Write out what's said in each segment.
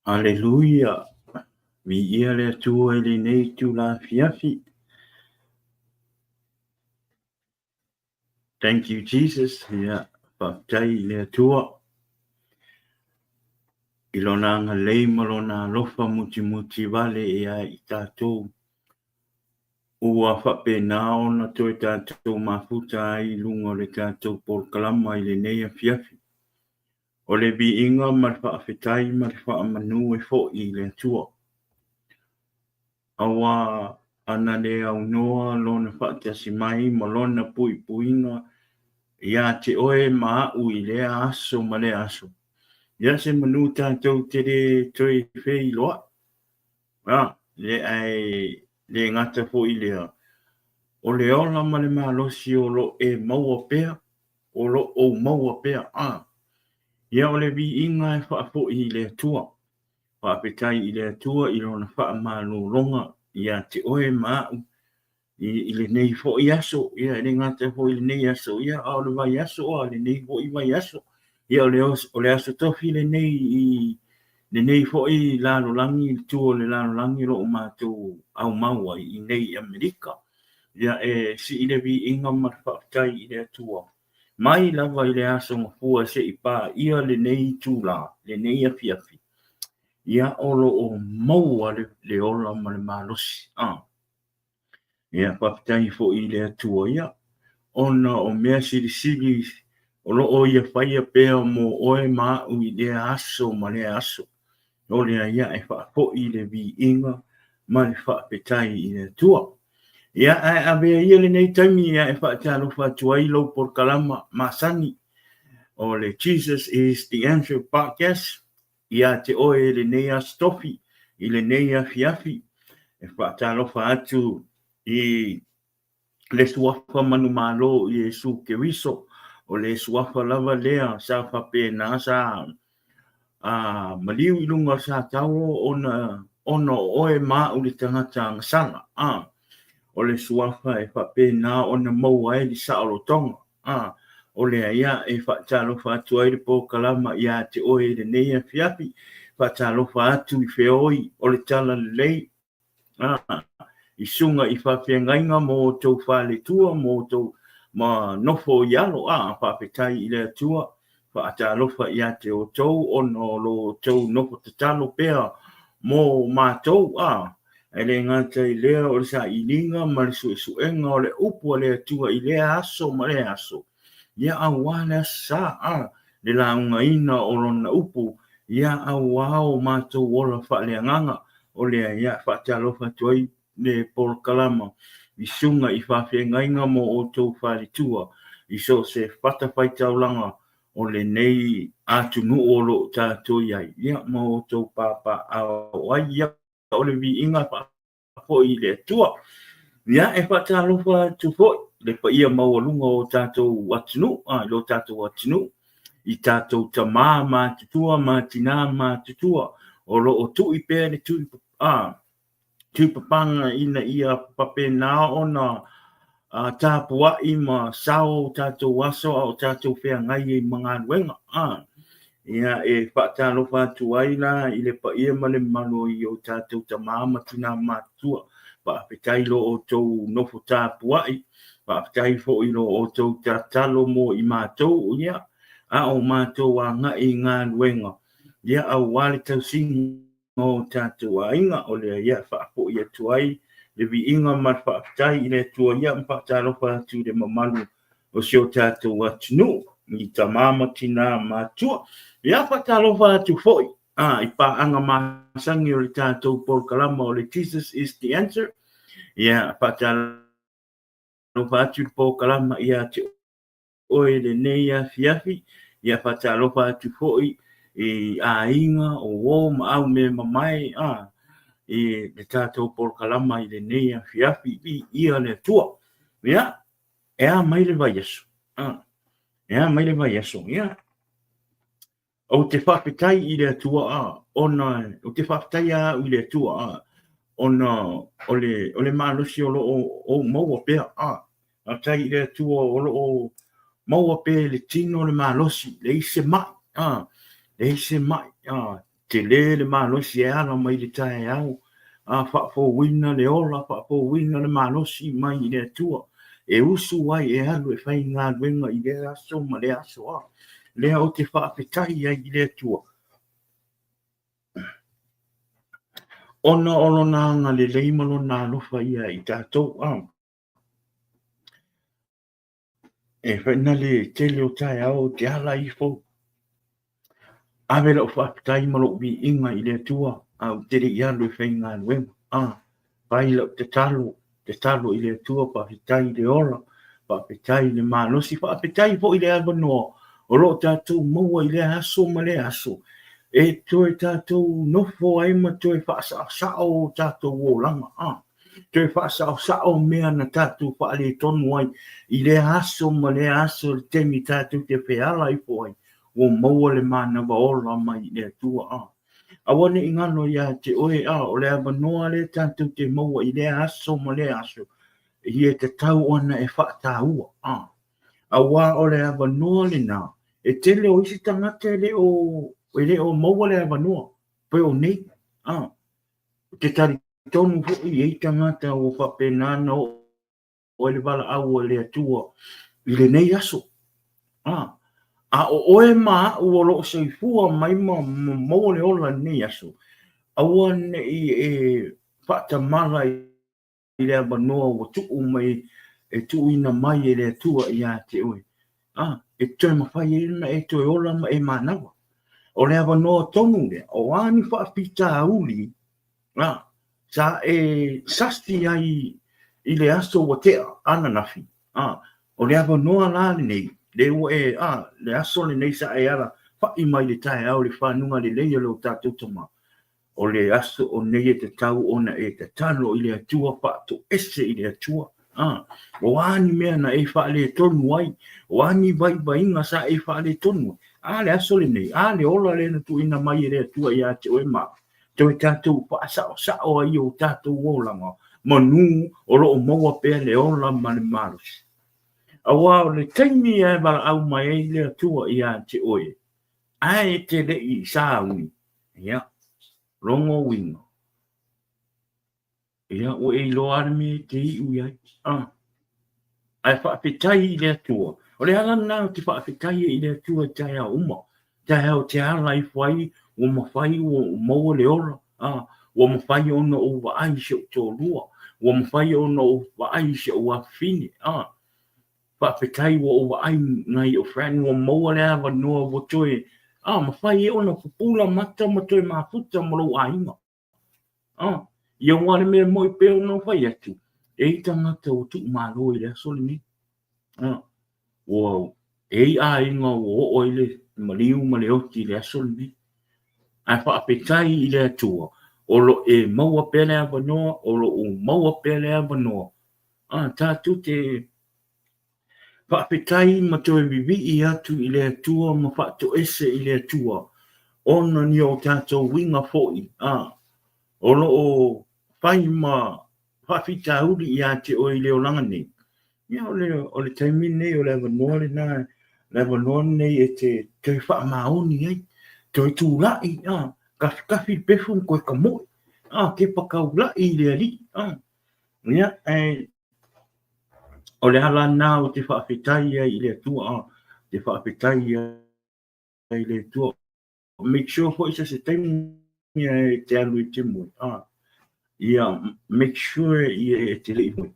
Aleluia! Viia le Atua i lenei itula afiafi. Thank you Jesus. Ia, faafetai i le Atua i lona agalelei ma lona alofa mutimuti vale ia i tatou. Ua faapena ona toe tatou mafuta ai i luga o le tatou polokalama i lenei afiafi. O le viiga ma le faafetai ma le faamanu e foi i le Atua. Auā ana le aunoa Lona faatasi mai ma Lona puipuiga iā te oe ma a'u i lea aso ma lea aso, ia se manu tatou te le toe feiloai. A, le ae le gata foi i lea, o le ola ma le malosi o lo e maua pea, o lo ou maua pea, a. Ia o le viiga e faafoi i le Atua. Faafetai i le Atua i Lona faamalologa ia te oe ma a'u i lenei foi aso, ia e le gata foi i lenei aso, ia a o le vaiaso, a lenei foi vaiaso, ia o le aso tofi lenei i lenei foi lalolagi, le tu o le lalolagi o lo o matou aumau ai i nei i Amerika. Ia e sii le viiga ma le faafetai i le Atua mai lava i le aso Gafua seia paia lenei itula, lenei afiafi, ia o lo o maua le ola ma le malosi. Ia, faafetai foi i le Atua ia, ona o mea silisili o lo o Ia faia pea mo oe ma a'u i lea aso ma lea aso. O lea ia e faafoi le viiga ma le faafetai i le Atua. Ia, ae avea ia lenei taimi ia e faatalofa atu ai lou polokalama masani o le Jesus is the Answer Podcast Ia te oe i lenei aso tofi, i lenei afiafi, e faatalofa atu i le suafa manumalo o Iesu Keriso, o le suafa lava lea sa faapena sa a maliu i luga o Satauro ona ona o oe ma a'u le tagata agasala, a o le suafa e faapena ona maua ai le saolotoga. A, o lea ia e faatalofa atu ai le polokalama ia te oe i lenei afiafi, faatalofa atu i feoi o le talalelei, a, i suga i faafeagaiga mo outou faletua mo outou ma nofo i alo, a, faafetai i le Atua, faatalofa ia te outou ona o lo outou nofo tatalo pea mo matou, a, E le gata i lea o le sailiga ma le suesuega o le upu a le Atua i lea aso ma lea aso, ia auā le Aso Sa, a, le laugaina o Lona upu, ia auā o matou ola faaleagaga, o lea ia faatalofa atu ai le polokalama i suga i faafeagaiga mo outou faletua i so o se fatafaitaulaga o lenei atunuu o lo o tatou i ai, ia ma outou papaaao ai, ia o le viiga faafoi i le Atua. Ia, e faatalofa atu foi le paia maualuga o tatou atunuu, a, i lo tatou atunuu, i tatou tamā matutua ma tinā matutua o lo o tui pea le tui, a, tuipapaga ina ia faapena ona tapuai ma sao o tatou aso a o tatou feagai ai ma galuega. A, ia, e faatalofa atu ai la i le paia ma le mamalu i o tatou tama ma tina matutua. Faafetai lo outou nofo tapuai, faafetai foi lo outou tatalo mo i matou, ia, a o matou agai i galuega, ia, aua le tausiga o tatou aiga, o lea ia faafoi atu ai le viiga ma le faafetai i le Atua ia ma faatalofa atu i le mamalu o si o tatou atunuu i tama ma tina matua. Ia faatalofa atu foi a i paaga masani o le tatou polokalama o le Jesus is the Answer. Ia faatalofa atu i le polokalama ia te oe i lenei afiafi, ia faatalofa atu foi i aiga o uo ma au mea mamae a i le tatou polokalama i lenei afiafi, viia le Atua. Ia, e a mai le vaiaso? A, e a mai le vaiaso? Ia, ou te faafetai i le Atua a, ona ou te faafetai a au i le Atua a, ona o le, o le malosi o lo o ou maua pea a. Faafetai i le Atua o lo o maua pea i le tino le malosi, leai se mai a, leai se mai a. Tele le malosi e ala mai le taeao, a faafouina le ola, faafouina le malosi mai i le Atua, e usu ai e alu e faigaluega i lea aso ma lea aso. A lea ou te faafetai ai i le Atua, ona o lona agalelei ma lona alofa ia i tatou. A E whaina le tele o taeao ou te ala ifo. Ave lau faafetai ma lou viiga i le Atua, a ou te le i alu e faigaluega. A, fai lau tatalo, tatalo i le Atua, faafetai i le ola, faafetai i le malosi, faafetai foi i le avanoa o lo o tatou maua i lea aso ma lea aso, e toe tatou nofo ai ma toe faasaosao o tatou olaga. A, toe faasaosao mea na tatou faaletonu ai i lea aso ma lea aso, le taimi tatou te feala ifo ai, ua maua le manava ola mai i le Atua. A aua ne i galo iā te oe, a o le avanoa lea tatou te maua i lea aso ma lea aso, ia tatau ona e faataua. A aua o le avanoa lena, e tele o isi tagata e le o maua le avanoa pei o nei. A Ou te talitonu foi e i ai tagata ua faapena ona oo ai le valaau a le Atua i lenei aso. A, a o oe ma au o lo o soifua mai ma maua le ola i lenei aso, aua ne i e faatamala i le avanoa ua tuu mai e tuuina mai e le Atua ia te oe. A, e toe mafai ai ona e toe ola ma e manawa. O le avanoa tonu lea, o a ni faafitauli, a, sa e sasi ai i le aso ua tea ananafi, a, o le avanoa la lenei, le ua e, a, le aso lenei sa e ala fa'i mai i le taeao i le fanuga lelei o lo tatou Tama, O le aso o nei e tatau ona e tatalo i le Atua, faatoese i le Atua. A, o a ni mea na e faaletonu ai, o a ni vaivaiga sa e faaletonu ai, a le aso lenei, a le ola lea na tuuina mai e le Atua ia te oe ma au, toe tatou faasaosao ai o tatou olaga, manu o lo o maua pea le ola ma le malosi. Aua o le taimi e valaau mai ai le Atua ia te oe, ae e te le i sauni, ia, logo uiga, ia, ua e iloa lava le mea e te iu i ai. Ah. Ae faafetai i le Atua. O le ala lena ou te faafetai ai i le Atua i taeao uma. Taeao te ala ifo ai, ua mafai ua maua le ola. Ah, ua mafai ona ou vaai i si ou toalua. Ua mafai ona ou vaai i si ou afafine. Ah, Faafetai ua ou vaai nai ou friend ua maua le avanoa ua toe ah mafai ai ona pupula mata ma toe mafuta ma lou aiga. Ah, ia aua le mea moi pei ona ou fai atu, e i ai tagata ua tuumalo i le aso lenei. Ah, ua e i ai aiga ua oo ai le maliu ma le oti i le aso lenei. Ae faafetai i le Atua o lo o e maua pea le avanoa, o lo o maua pea le avanoa Ah, tatou te faafetai ma toe vivii atu i le Atua ma faatoese i le Atua ona ni o tatou uiga foi, ah, o lo o fai ma faafitauli ia te oe i le olaga nei. Ia, o le, o le taimi lenei, o le avanoa lena, le avanoa lenei e te toe faamaoni ai, toe tulai, ah, kafikafi le pefu ma toe kamoe, ah, kepa kaula'i i le Alii, ah. Ia, ae o le ala lena ou te faafetai ai i le Atua, a, te faafetai ai i le Atua. Make sure foi so se taimi e te alu i te moe, a, ia make sure ia e te le i moe,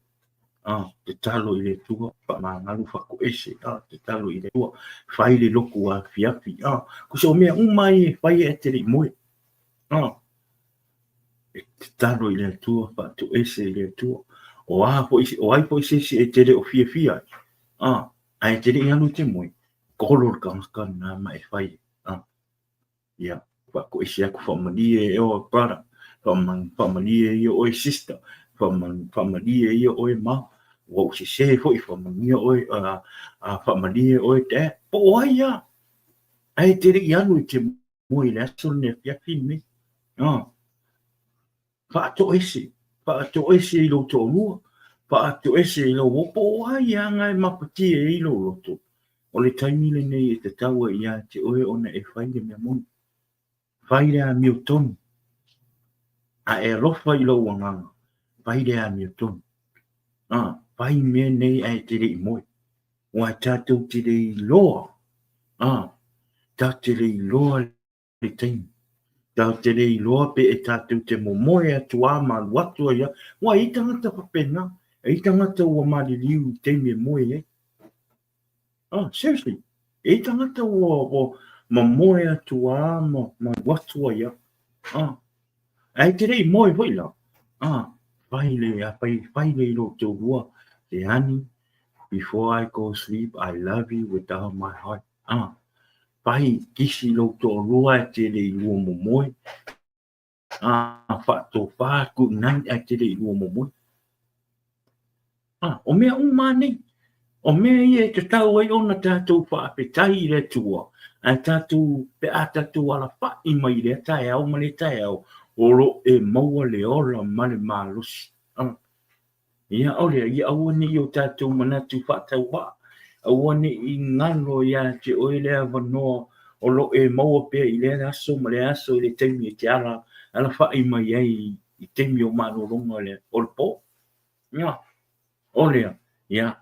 a, tatalo i le Atua, faamagalo, faatoese, a, tatalo i le Atua, fai le lotu afiafi, a, ko so mea uma ai e fai e te le i moe, a. E tatalo i le Atua, faatoese i le Atua. O a foi, o ai foi se isi e te le o fiafia ai, a, ae te le i alu i te moe, kolo le tagata lena ma e fai, a, ia, faatoese atu, faamalie e oe brother, faamalie ia oe sister, faamalie ia oe ma, ua ou sese foi, faamalie oe, a, faamalie oe dad, po o ai lava, ae te le i alu i te moe i le aso lenei afiafi lenei. Ah. Faatoese, faatoese i lou toalua, faatoese i lou uo, po o ai lava e mapatia ai lou loto. O le taimi lenei e tatau ai ia te oe ona e fai le mea moni. Fai le amiotonu. A e alofa i lou agaga, fai le amiotonu. Fai mea nei ae e te le i moe. Aua tatou te le iloa, tatou te le iloa le taimi. Tatou te le iloa pe e tatou te momoe atu lava ma alu atu ai lava. Aua e i ai tagata faapena, e i ai tagata ua maliliu i taimi e moe ai. Oh, seriously, e i ai tagata ua, ua mamoe atu lava ma, ma alu atu ai lava. Ah, ae te le i moe foi la. Ah, fai le, a fai, fai le i lou toalua, le ani, before I go sleep, I love you with all my heart. Ah, fai kisi lou toalua e te le i lua momoe. Ah, faatofa good night ae te le i lua momoe. Ah, o mea uma lava nei. O mea ia e tatau ai ona tatou faafetai i le Atua, ae tatou, pe a tatou alafa'i mai i lea taeao ma lea taeao, o lo o e maua le ola ma le malosi. Ah. Ia, o lea, ia aua ne i o tatou manatu faatauvaa, aua ne i galo iā te oe le avanoa o lo o e maua pea i lea aso ma lea aso i le taimi e te ala, alafa'i mai ai i taimi o malologa o le pō. Ia, o lea, ia,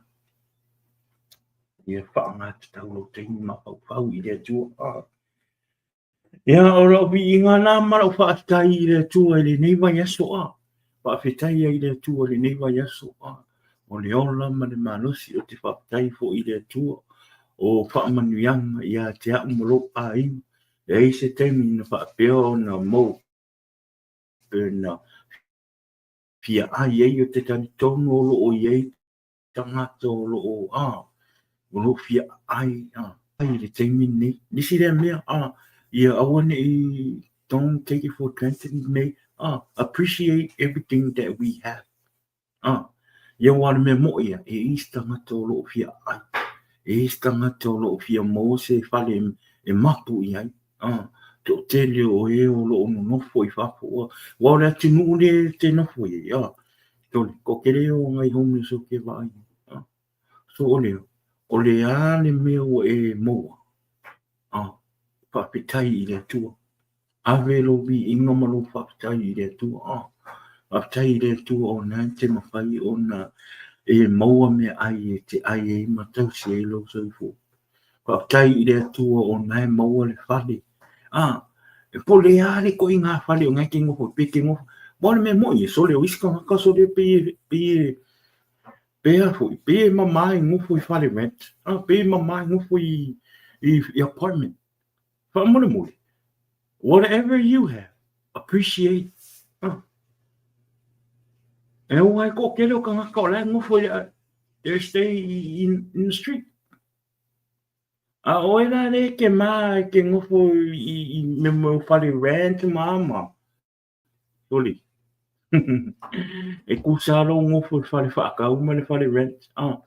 ia faaaoga tatau lou taimi mafaufau i le Atua. Ah. Ia, o lau viiga la ma lau faafetai i le Atua i lenei vaiaso a. Faafetai ai i le Atua i lenei vaiaso a. O le ola ma le malosi ou te faafetai foi i le Atua o faamanuiaga ia te au ma lou aiga. Leai se taimi na faapea ona mou pe na fia ai ai ou te talitonu o lo o i ai tagata o lo o, a, o lo o fia ai, a, i le taimi lenei. Nisi lea mea, a, ia aua ne i, don't take it for granted nei, a, appreciate everything that we have. A, ia aua o le mea moʻi ia, e i ai se tagata o lo o fia ai, e i ai se tagata o lo o fia maua se fale e mapu i ai, a, toatele o e o lo o nonofo i fafo, aua o le atunuu lea e te nofo i ai, a, Tole, ko ke leo o ngai homeless o ke vaai. Ah. So o lea, o le a le mea ua e maua. Ah, faafetai i le Atua. Ave lou viiga ma lou faafetai i le Atua. Ah, faafetai i le Atua ona e te mafai ona e maua meaai e te ai ai ma tausi ai lou soifua. Faafetai i le Atua ona e maua le fale. A, e po le a le koʻi ngā fale o ngai ke ngofo, pe ke ngofo. Mo le mea moʻi e sole o isi kangaka sole pe e, pe e, pe a foi, pe e mamā i ngofo i fale rent. A, pe e mamā i ngofo i, i, i apartment. Faamolemole, whatever you have, appreciate. A, e o ai ko kele o kangaka o la e ngofo i, they stay in, in the street. A ʻoe la le ke mā e ke ngofo i, i me mau fale rent ma ma. Soli. E kusa lou ngofo i fale whaakau ma le fale rent. Ah.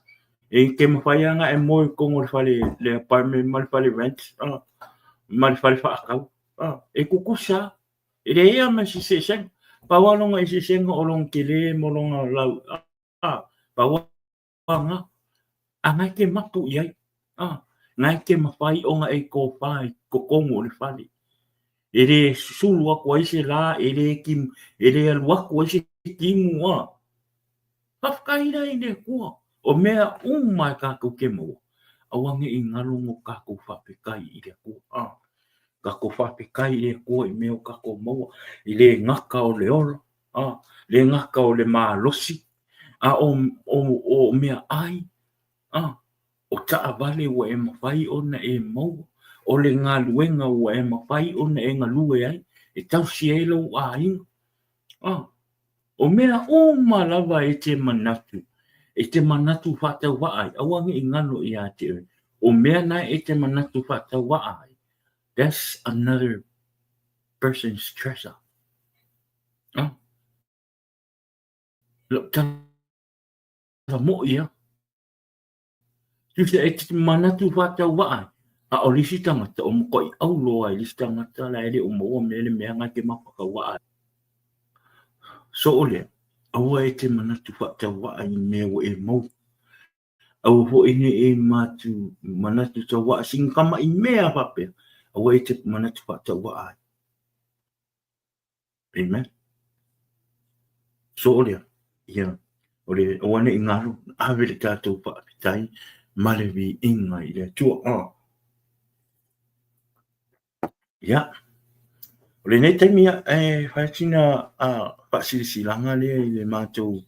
E ke mawhai anga e moe kongo le fale le apartment ma le fale rent. Ah. Ma le fale whaakau. Ah. E kukusa. E le ea ma si sesenga. Pau alonga i sesenga o longa tele mo longa lau. Ah. Pau anga, a ngai ke mapu i ai, a, ngai ke mawhai onga e kōwhā i kokongu o le fale. E le sulu aku ai se lā, e le kim, e le alu aku ai se timu, a. Whawhakaira i le Atua, o mea uma e kākou ke maua, aua ne i ngalo no kākou whawhetai i le Atua, a. Kākou whawhetai i le Atua i mea o kākou maua, i le ngaka o le ola, a, le ngaka o le malosi, a o, o, o mea ʻai, a, o taʻawale ua e mafai ona e maua, o le galuega ua e mafai ona e galue ai, e tausi ai lou ʻāina. A, o mea uma lava e te manatu, e te manatu faatauvaa ai, aua ne i ngalo iā te oe, o mea nae e te manatu faatauvaa ai, that's another person's treasure. A, Lau tala moʻi a. Tusa e te manatu whātau waa, a o lisi tangata o mokoi au loa i lisi tangata la ele o maua me le mea ngai te mapaka waa. So o lea, aua e te manatu whātau waa i mea ua e mau. Aua foi ne e matu manatu tau waa sing kama i mea whapea, aua e te manatu whātau waa ai. Amen. So o lea, ia, o le aua ne i galo, ave le tatou faafetai ma le viiga i le Atua. Ah. Ia, o lenei taimi ia, e fai atu sina faasilasilaga lea i le matou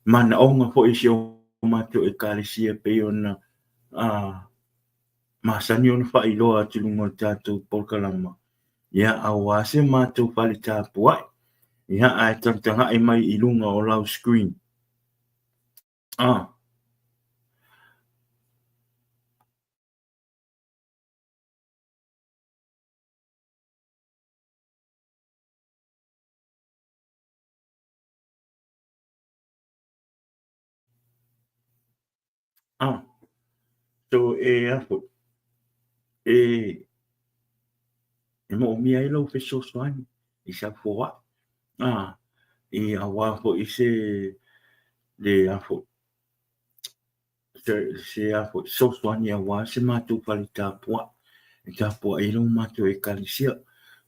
manaoga foi i si o matou Ekalesia e pei ona masani ona faailoa atu i luga o le tatou polokalama, ia, aua se matou fale tapuai, ia, ae tagatagai mai i luga o lau screen. So e a foi, e e moomia ai lau fesoasoani i sau foai, i aua foi se le a foi, se a foi fesoasoani aua se matou fale tapuai e tapuai ai lo matou ekalesia.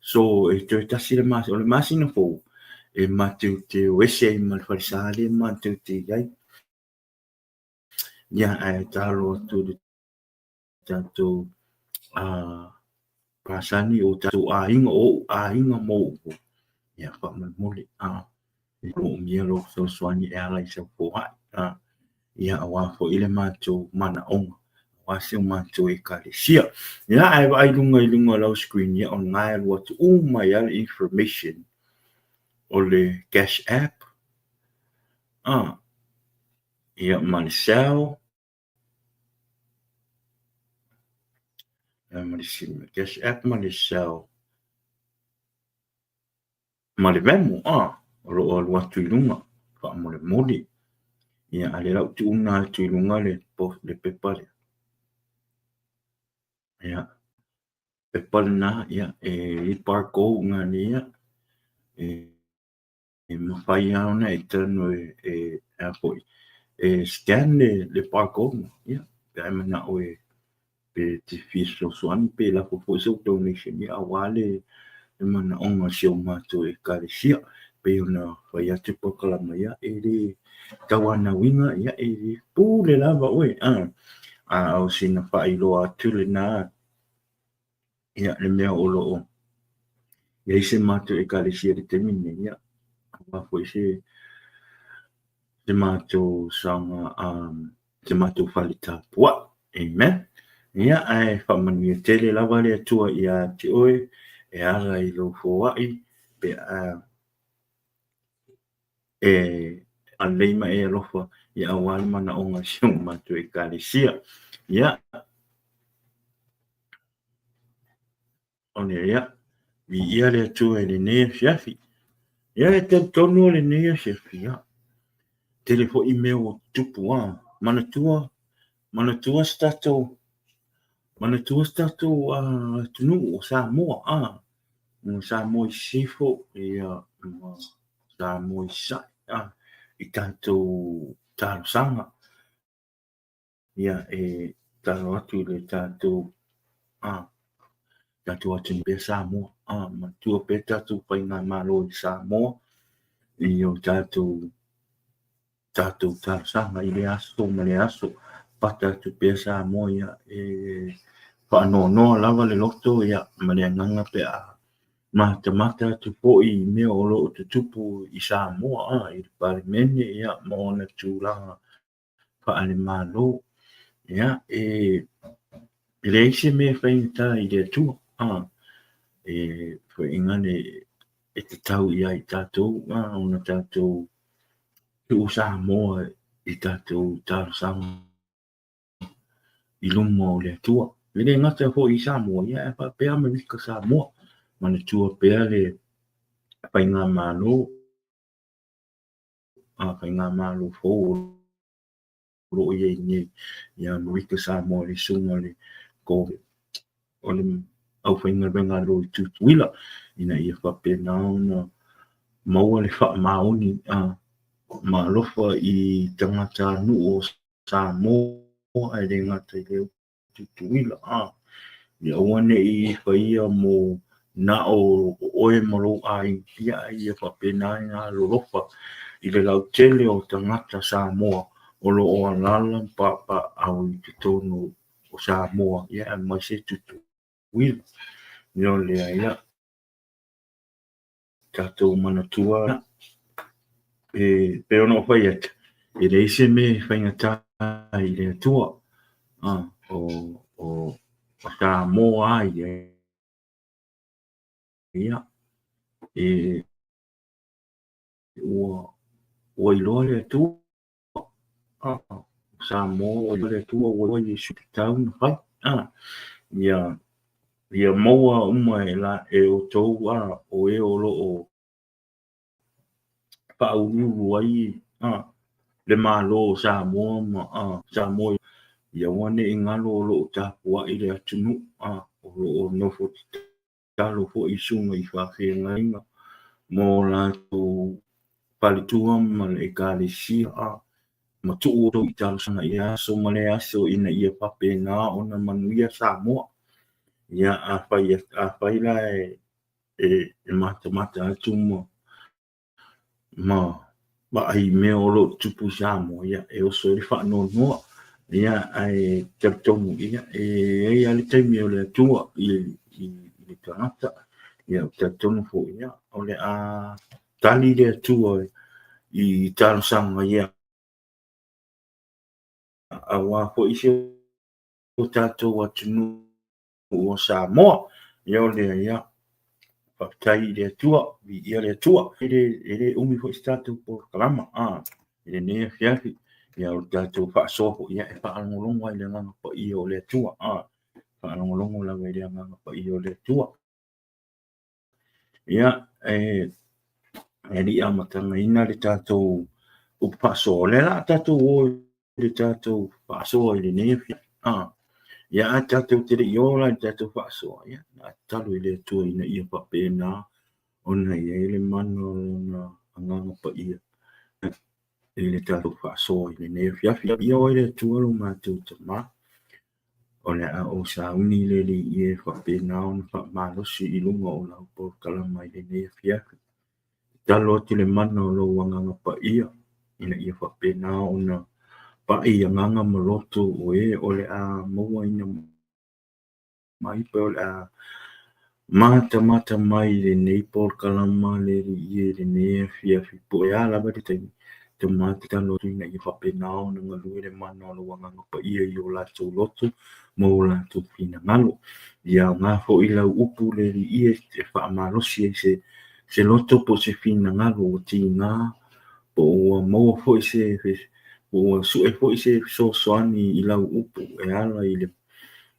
So e toe tasi le masina, o le masina fou e matou te o ese ai ma le falesa lea matou te i ai. Ia ae tatalo atu i le tatou pasani o tatou aiga, o ou aiga ma ou uo, ia faamolemole e moomia lou fesoasoani e ala i sau foai, ia aua foi le matou manaoga, aua si o matou ekalesia. Ia ae vaai luga i luga o lau screen, ia o lena e alu atu uma ai lava le information o le cash app, ia ma le cell, ma le Cash App ma le Zelle ma le Venmo o lo o alu atu i luga faamolemole. Ia a o lea la ua tuuina atu i luga le pepa lea. Ia, pepa lena, ia, e i ai barcode i ina ia, e E mafai lava ona e talanoa e a foi, e scan le barcode, ia, pe a e manao e pe e te fia fesoasoani pe lafo foi sau donation, ia aua le manaoga o si o matou ekalesia. Pei ona fai atu le polokalama, ia e le tauanauina, ia e le pule lava oe, a o sina faailoa atu lena Ia, le mea o lo o i ai se matou ekalesia i le taimi lenei, ia, aua foi se matou saoga, se matou fale tapuai. Amen. Ia, ae faamanuia tele lava le Atua ia te oe e ala i lou foai pe a e alelei ma e alofa ia aua le manaoga o si o matou ekalesia. Ia, o le ia, viia le Atua i lenei afiafi. Ia, e talitonu o lenei afiafi, ia, tele foi mea ua tutupu, a, manatua, manatua se tatou, manatua se tatou atunuu o Samoa, a, Samoa i Sisifo, ia, ma Samoa i Sasae, a, i tatou talosaga. Ia, e tatalo atu i le tatou, a, tatou atunuu pea Samoa, a, manatua pea tatou faigamalo i Samoa i o tatou, tatou talosaga i lea aso ma lea aso, pata atu pea Samoa, ia, e faanoanoa lava le loto, ia, ma le agaga pe a matamata atu foi i mea o lo o tutupu i Samoa, a, i le Palemene, ia, ma ona tulaga faale-Malo. Ia, e leai se mea e faigata i le Atua, e faiga e tatau ia i tatou ona tatou tuu Samoa i tatou talosaga i luma o le Atua. E le gata foi i Samoa, ia ae faapea Amerika Samoa, manatua pea le faigamalo a faigamalo fou o lo o i ai nei i Amerika Samoa i le susuga o le o le aufaigaluega a le i Tutuila ina ia faapena ona maua le faamaoni ma alofa i tagatanuu o Samoa ae le gata i lea Tutuila, ia aua ne i faia mo na o oe ma lou aiga, ia a ia faapena ona alolofa i le lautele o tagata Samoa o lo o alaala ma papaaao i totonu o Samoa, ia aemaise Tutuila. Ia o lea, ia, tatou manatua e pei ona ou fai atu, e leai se mea e faigata i le Atua. O Samoa lava ia, ia, e ua iloa le Atua. O Samoa ua iloa le Atua, ua iloa Iesu tatau ona fai. Ia maua uma e la e outou o e o lo o faauluulu ai le Malo o Samoa ma Samoa, ia aua ne i galo o lo o tapuai le atunuu, o lo o nofo tatalo foi i susuga i faafeagaiga ma o latou faletua ma le Ekalesia, ma tuu outou i talosaga i lea aso ma lea aso ina ia faapena ona manuia Samoa. Ia, afai la e matamata atu ma vaai i mea o lo o tutupu i Samoa, ia, e oso ai le faanoanoa. Ia, ae talitonu, ia, e i ai lava le taimi o le Atua i le tagata. Ia, ou te talitonu foi, ia, o le a tali le Atua i talosaga, ia, aua foi si o tatou atunuu o Samoa. Ia o lea, ia, faafetai i le Atua, viia le Atua. E le umi foi se tatou polokalama i lenei afiafi. Ia o le tatou faasoa foi, ia, e faalogologo lava i le Agaga Paia o le Atua. Faalogologo lava i le Agaga Paia o le Atua. Ia, e le i amatagaina le tatou upu faasoa, o lea o le a tatou o i le tatou faasoa i lenei afiafi. Ia, ae tatou te le i o la i le tatou faasoa, ia, o le a tatalo i le Atua ina ia faapena ona i ai le mana o Lona Agaga Paia i le tatou faasoa i lenei afiafi. Ia oe le Atua lo matou Tama, O le a ou sauni le Alii e faapena ona faamalosi i luga o lau polokalama i lenei afiafi. Tatalo atu i le mana o lou Agaga Paia ina ia faapena ona pai agaga ma loto o e o le a mauaina mai pe o le a matamata mai i lenei polokalama le Alii e i lenei afiafi po o le a lava le taimi, Tama tatalo atu ina ia faapena ona galue le mana o lou Agaga Paia i o latou loto ma o latou finagalo. Ia aoga foi lau upu le Alii e faamalosi ai se loto po o se finagalo ua tiga po ua maua foi se po ua sue foi se fesoasoani i lau upu e ala i le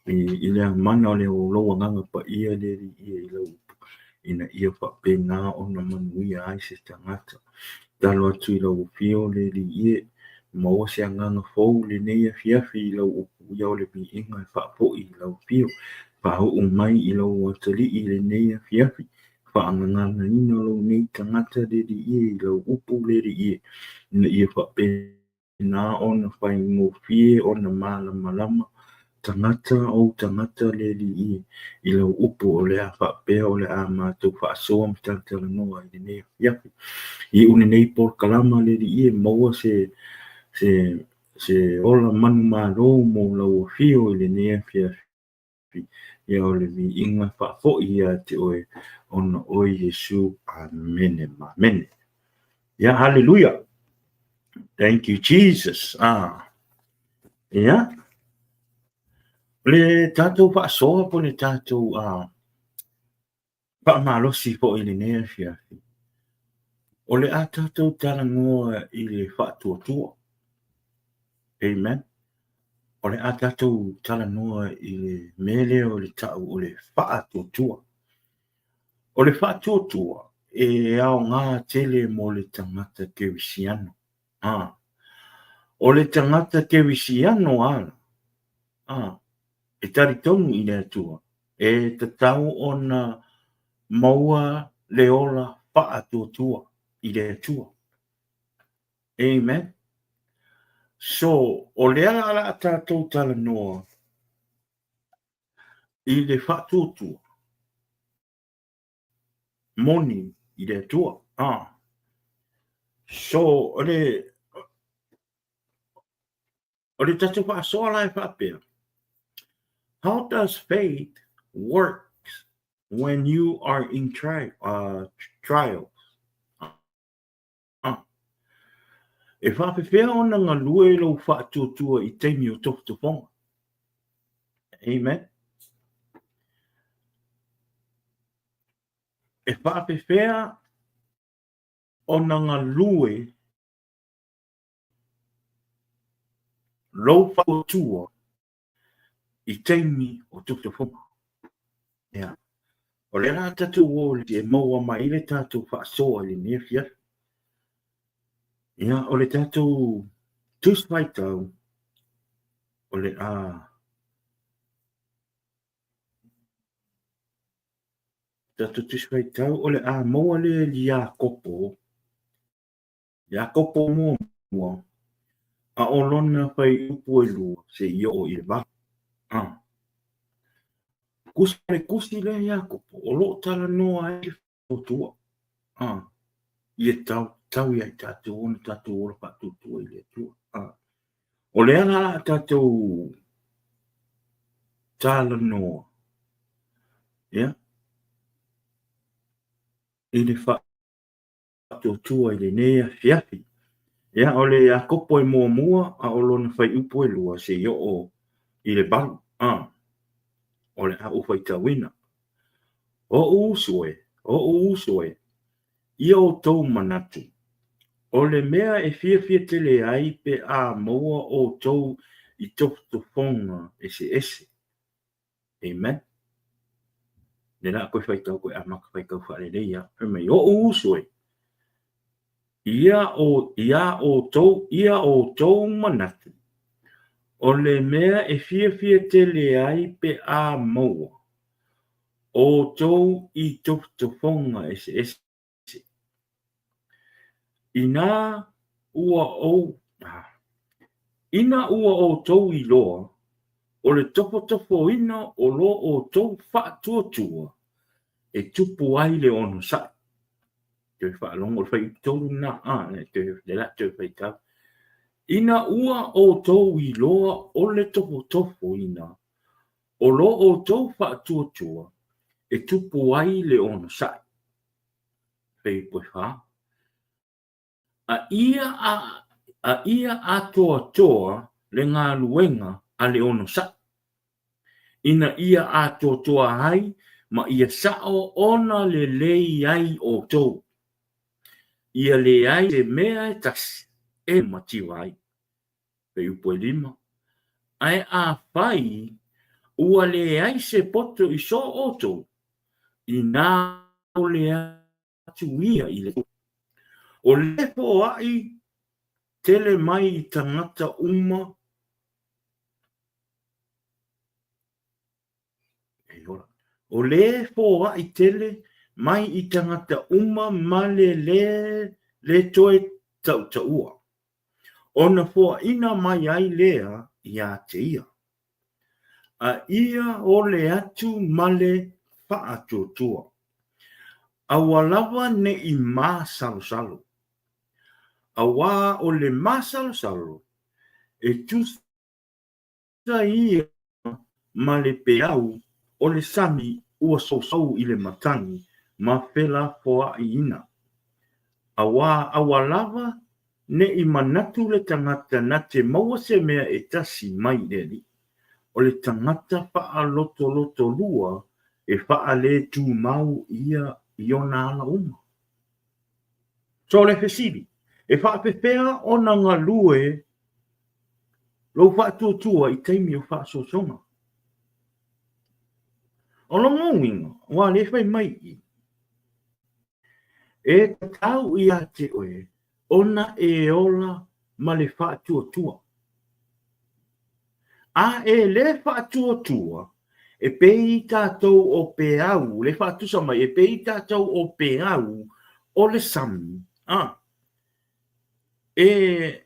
i le mana o lou Agaga Paia le Alii i lau upu, ina ia faapena ona manuia ai se tagata. Tatalo atu i lau afio le Alii e, maua se agaga fou i lenei afiafi i lau upu, ia o le viiga e faafoi i lau afio, faauu mai i lou atalii i lenei afiafi, faagaganaina lou nei tagata le Alii e i lau upu le Alii e, ina ia faapena na ona faigofie ona malamalama tagata ou tagata le Alii i lau upu o le a faapea o le a matou faasoa ma talatalanoa i lenei afiafi. Iu lenei polokalama le Alii e maua se ola manumalo mo lau afio i lenei afiafi. Ia o le viiga faafoi ia te oe ona oe Iesu. Amene ma amene. Ia, haleluia. Thank you, Jesus. Ia, le tatou faasoa po le tatou faamalosi foi i lenei afiafi, o le a tatou talanoa i le faatuatua. Amen. O le a tatou talanoa i le mea lea o le ta'u o le faatuatua. O le faatuatua e aoga tele mo le tagata kerisiano. O le tagata kerisiano lava e talitonu i le Atua, e tatau ona maua le ola faatuatua i le Atua. Amen. So, o lea o le a tatou talanoa i le faatuatua. moni i le Atua. Ah. So, o le, o le tatou faasoa la e faapea, how does faith works when you are in tri, trials? Ah. E faapefea ona galue lou faatuatua i taimi o tofotofoga? Amen. E faapefea ona galue lou faatuatua i taimi o tofotofoga? Ia. O lea la tatou o e maua mai ai le tatou faasoa i lenei afiafi. Ia, o le tatou Tusi Faitau, o le a tatou Tusi Faitau, o le a maua lea i Iakopo, Iakopo muamua, a o lona fuaiupu e lua seia oo i le 8. A. Kusi o le kusi lea Iakopo, o lo o talanoa ai le faatuatua. A. Ia tau, tau ia i tatou ona tatou ola faatuatua i le Atua. A. O lea la a tatou talanoa, ia, i le fa faatuatua i lenei afiafi. Ia, o le Iakopo e muamua, a o lona fuaiupu e lua seia oo i le 8. A, o le a ou faitauina. Oʻu uso e, oʻu uso e, ia outou manatu, o le mea e fiafia tele ai pe a maua outou i tofotofoga eseese. Amen. Le la koe whaitau koe amata whaitau whaalelei a. Fai mai, oʻu uso e, ia o, ia outou, ia outou manatu, o le mea e fiafia tele ai pe a maua outou i tofotofoga eseese. Inā ua ou, ina ua outou iloa, o le tofotofoina o lo outou faatuatua e tupu ai le onosai. Toe faalogo, o le fuaiupu 3 lena, a, le la toe faitau. Ina ua outou iloa o le tofotofoina o lo outou faatuatua e tupu ai le onosai. Fuaiupu e 4. A ia, a, a ia atoatoa le galuega a le onosai, ina ia atoatoa ai ma ia sao ona lelei ai outou, ia leai se mea e tasi e mativa ai. Fuaiupu e 5. Ae afai ua leai se poto i so outou, inā ole atu ia i le Atua. O le foai tele mai i tagata uma E ola. O le foai tele mai i tagata uma ma le le le toe tautaua. Ona foaina mai ai lea ia te ia. A ia ole atu ma le faatuatua. Aua lava ne i masalosalo. Auā o le masalosalo e tusa ia ma le peau o le sami ua sousou i le matagi ma felafoaiina. Auā aua lava ne i manatu le tagata na te maua se mea e tasi mai le Alii. O le tagata faalotolotolua e faaletumau ia i ona ala uma. So o le fesili, e faapefea ona galue lou faatuatua i taimi o faasoasoga? O lona uiga, ua le fai mai i i, e tatau ia te oe ona e ola ma le faatuatua. A e le faatuatua, e pei tatou o peau, le faatusa mai, e pei tatou o peau o le sami, a, e,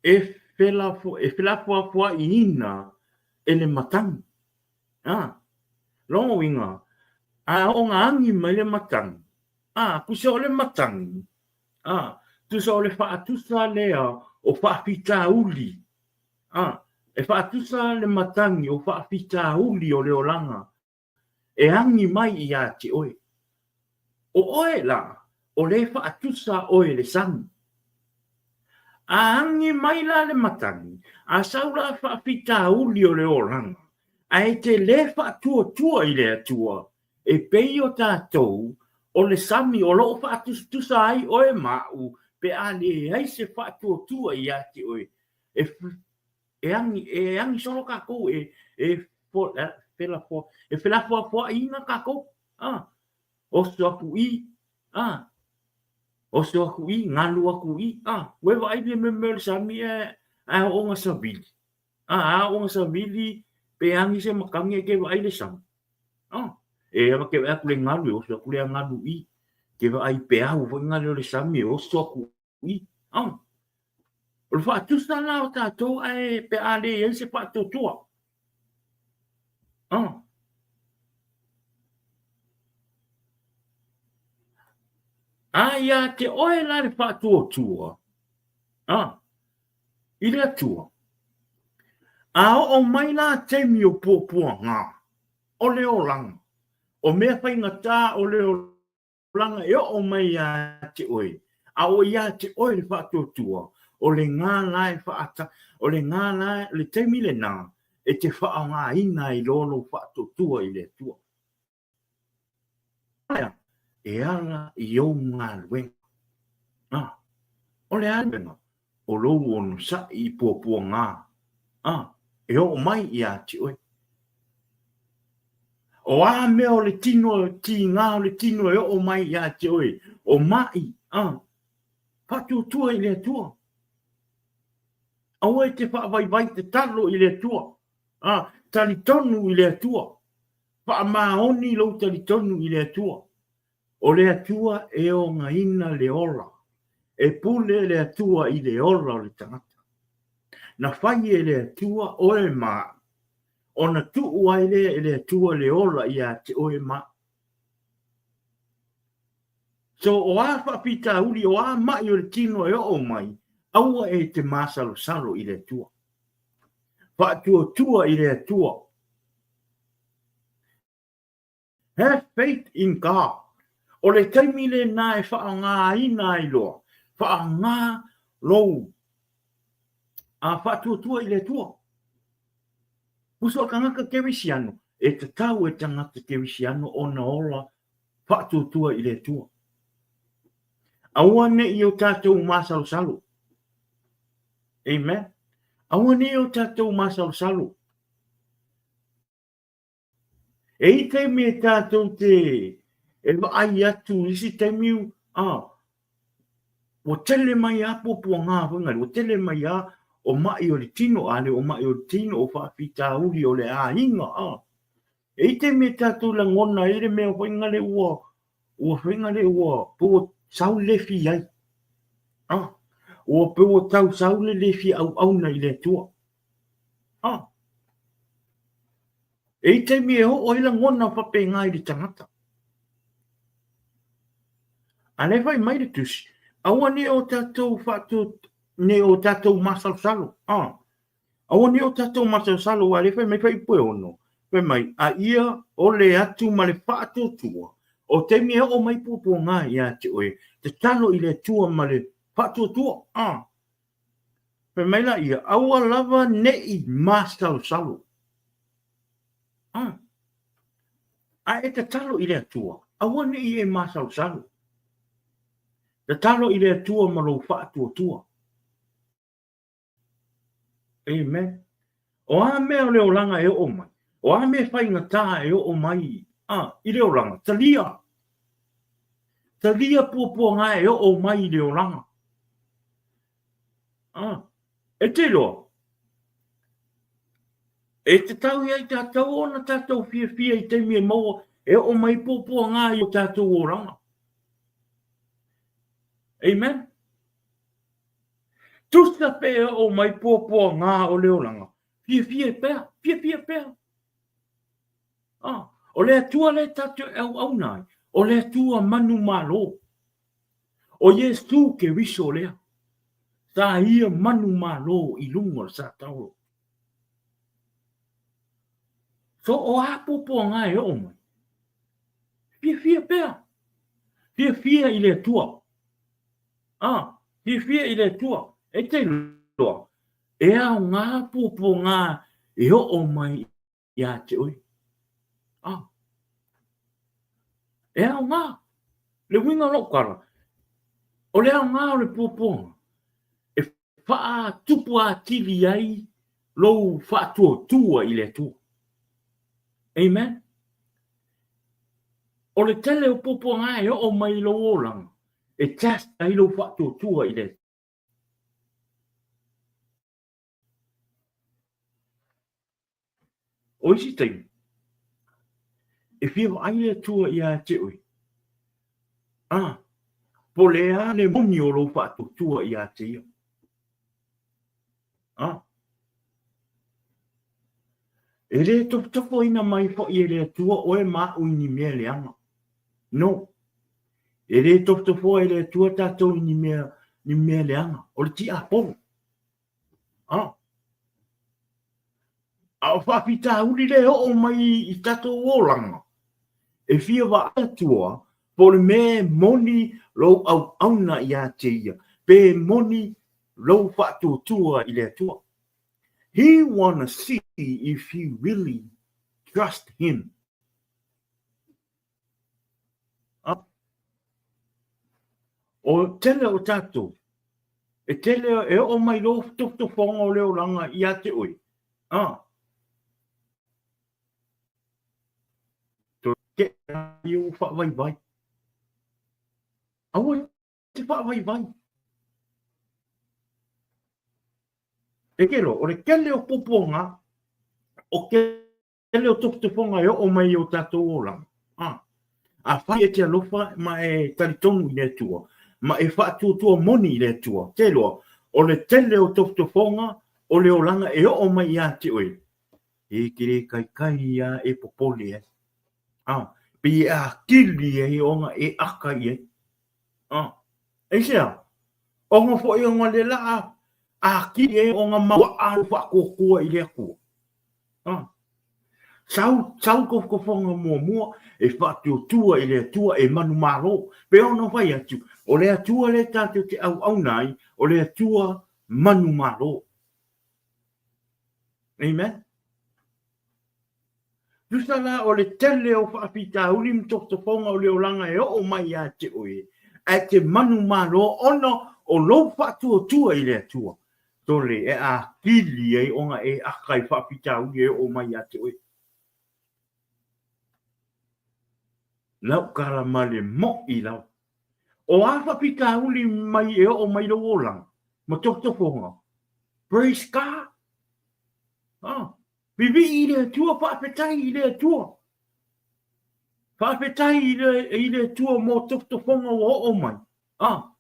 e felafo, e felafoafoaiina e le matagi. A, lona uiga, a oo ina agi mai le matagi, A, tusa o le matagi, a, tusa o le faatusa lea o faafitauli, a, e faatusa le matagi o faafitauli o le olaga e agi mai iā te oe. O oe la, o le faatusa oe le sami. A agi mai la le matagi, a sau la faafitauli o le olaga, ae te le faatuatua i le Atua, e pei o tatou, o le sami o lo o faatusatusa ai oe ma a'u pe a leai se faatuatua iā te oe, e, e agi, e agi solo kākou, e, e, felafoa, e felafoafoaʻiina kākou, a, oso aku i, a, oso aku i, galu aku i, a, ua e vaai le mea o le sami e, ae hoʻoga sawili. A, aoga sawili pe agi se makangi e ke vaai le sami. A, e awa ke vaai aku le galu e oso aku lea galu i. Ke vaai peau foi ngale o le sami e oso aku i. A, o le faatusa la o tatou ae pe a le iai se faatuatua. A, a ia te oe la le faatuatua, a, i le Atua. A oo mai la taimi o puapuaga, o le olaga, o mea faigata o le olaga e oo mai iā te oe, a o iā te oe le faatuatua, o le gā la e faata, o le gā la, o le taimi lenā, e te faaaogaina ai loa lou faatuatua i le Atua. Aia, e ala i ou galuega. A, o le a le mea? O lou onosai i puapuagā. A, e oo mai iā te oe. O a mea o le tino, tīgā o le tino e oo mai iā te oe, o maʻi, a, faatuatua i le Atua. Aua e te faavaivai tatalo i le Atua. A, talitonu i le Atua. Faamaoni lou talitonu i le Atua. O le Atua e ogaina le ola. E pule le Atua i le ola o le tagata. Na fai e le Atua oe ma aʻu, ona tuu ai lea e le Atua le ola iā te oe ma aʻu. So, o a faafitauli, o a maʻi o le tino e oo mai, aua e te māsalosalo i le Atua. Faatuatua i le Atua. Have faith in God. O le taimi lenā e faaaogaina ai loa, faaaoga lou a faatuatua i le Atua. Uso o tagata Kerisiano, e tatau e tagata Kerisiano ona ola faatuatua i le Atua. Aua ne i o tātou māsalosalo. Amen. Aua ne i o tātou māsalosalo. E i taimi e tātou te e vaai atu i isi taimi, a, ua tele mai a puapua ngā whangari, ua tele mai a o maʻi o le tino, a le o maʻi o le tino, o faafitauli o le āiga, a. E i taimi e tātou langona ai le mea whaingale ua, ua whaingale ua, pe ua sau le fi ai. A, ua pe ua tau sau le le fi auauna i le Atua. A, e i taimi e oo ai lagona faapena i le tagata. A lea fai mai le tusi, aua ne o tatou faatu, ne o tatou masalosalo. A, aua ne o tatou masalosalo, a lea fai mai fai pue ono, fai mai, a ia ole atu ma le faatuatua, o taimi e oo mai puapuaga ia te oe, tatalo i le Atua ma le faatuatua. A, Fai mai la ia, aua lava neʻi māsalosalo. Ah. A e tatalo i le Atua, aua neʻi e māsalosalo. Tatalo i le Atua ma lou faatuatua. Amen. O a mea o le olaga e oo mai, o a mea faigata e oo mai ah, i le olaga, talia. Talia puapuaga e oo mai i le olaga. Ah, e te iloa, e tatau ia i tātou ona tātou fiafia i taimi e maua e oo mai puapuaga i o tātou olaga. Amen. Tusa pe e oo mai puapuaga o le olaga, fiafia pea, fiafia pea. Ah, o le Atua lea tatou e auauna ai. O le Atua manumalo. O Iesu Keriso lea, sa ia manumalo i luga o le sa taolo. So o a puapuaga e oo mai? Fiafia pea. Fiafia i le Atua. Ah, fiafia i le Atua. E te iloa, e aoga puapuaga e oo mai ia te oe. Ah. E aoga. Le uiga o lou tala, o le aoga o le puapuaga, e faatupu atili ai lou faatuatua i le Atua. Amen. O le tele o puapuaga e oo mai i lou olaga, e test ai lou faatuatua i le Atua. O isi taimi, e fia vaai le Atua ia te oe, a, po o le a le moni o lou faatuatua ia te ia. A, e le tofotofoina mai foi e le Atua oe ma au i ni mea leaga. No. E le tofotofoa e le Atua tatou i ni mea, ni mea leaga. O le tiapolo. A. A o faafitauli lea e oo mai i tatou olaga, e fia vaai Atua po o le mea e moni lou auauna ia te ia, pe moni lou faatuatua i le Atua. He wanna see if you really trust him. O tele o tatou, e tele e oo mai lou tofotofoga o le olaga ia te oe, a. Toe tea i ou faavaivai. Aua te faavaivai. E kelo, o le tele o puapuaga, o ke tele o tofotofoga e oo mai i o tatou olaga. A. Afai e te alofa ma e talitonu i le Atua, ma e faatuatua moni i le Atua, te iloa, o le tele o tofotofoga o le olaga e oo mai ia te oe, e te le taitai ia e popole ai. A. Pei e atili ai ona e aka i ai. A. Aisea? Ona foi ona le laa atili ai ona mauaa lou faatuatua i le Atua. A. Sau, sau tofotofoga muamua e faatuatua i le Atua e manumalo. Pei ona fai atu, o le Atua lea tatou te auauna ai, o le Atua manumalo. Amen. Tusa la o le tele o faafitauli ma tofotofoga o le olaga e oo mai ia te oe, ae te manumalo ona o lou faatuatua i le Atua, tole e atili ai ona e aka i faafitauli e oo mai ia te oe. Lau tala ma le moʻi lava. O a faafitauli mai e oo mai lou olaga ma tofotofoga? Praise God! Ah. Vivii i le Atua, faafetai i le Atua. Faafetai i le, i le Atua mo tofotofoga ua oo mai. Ah,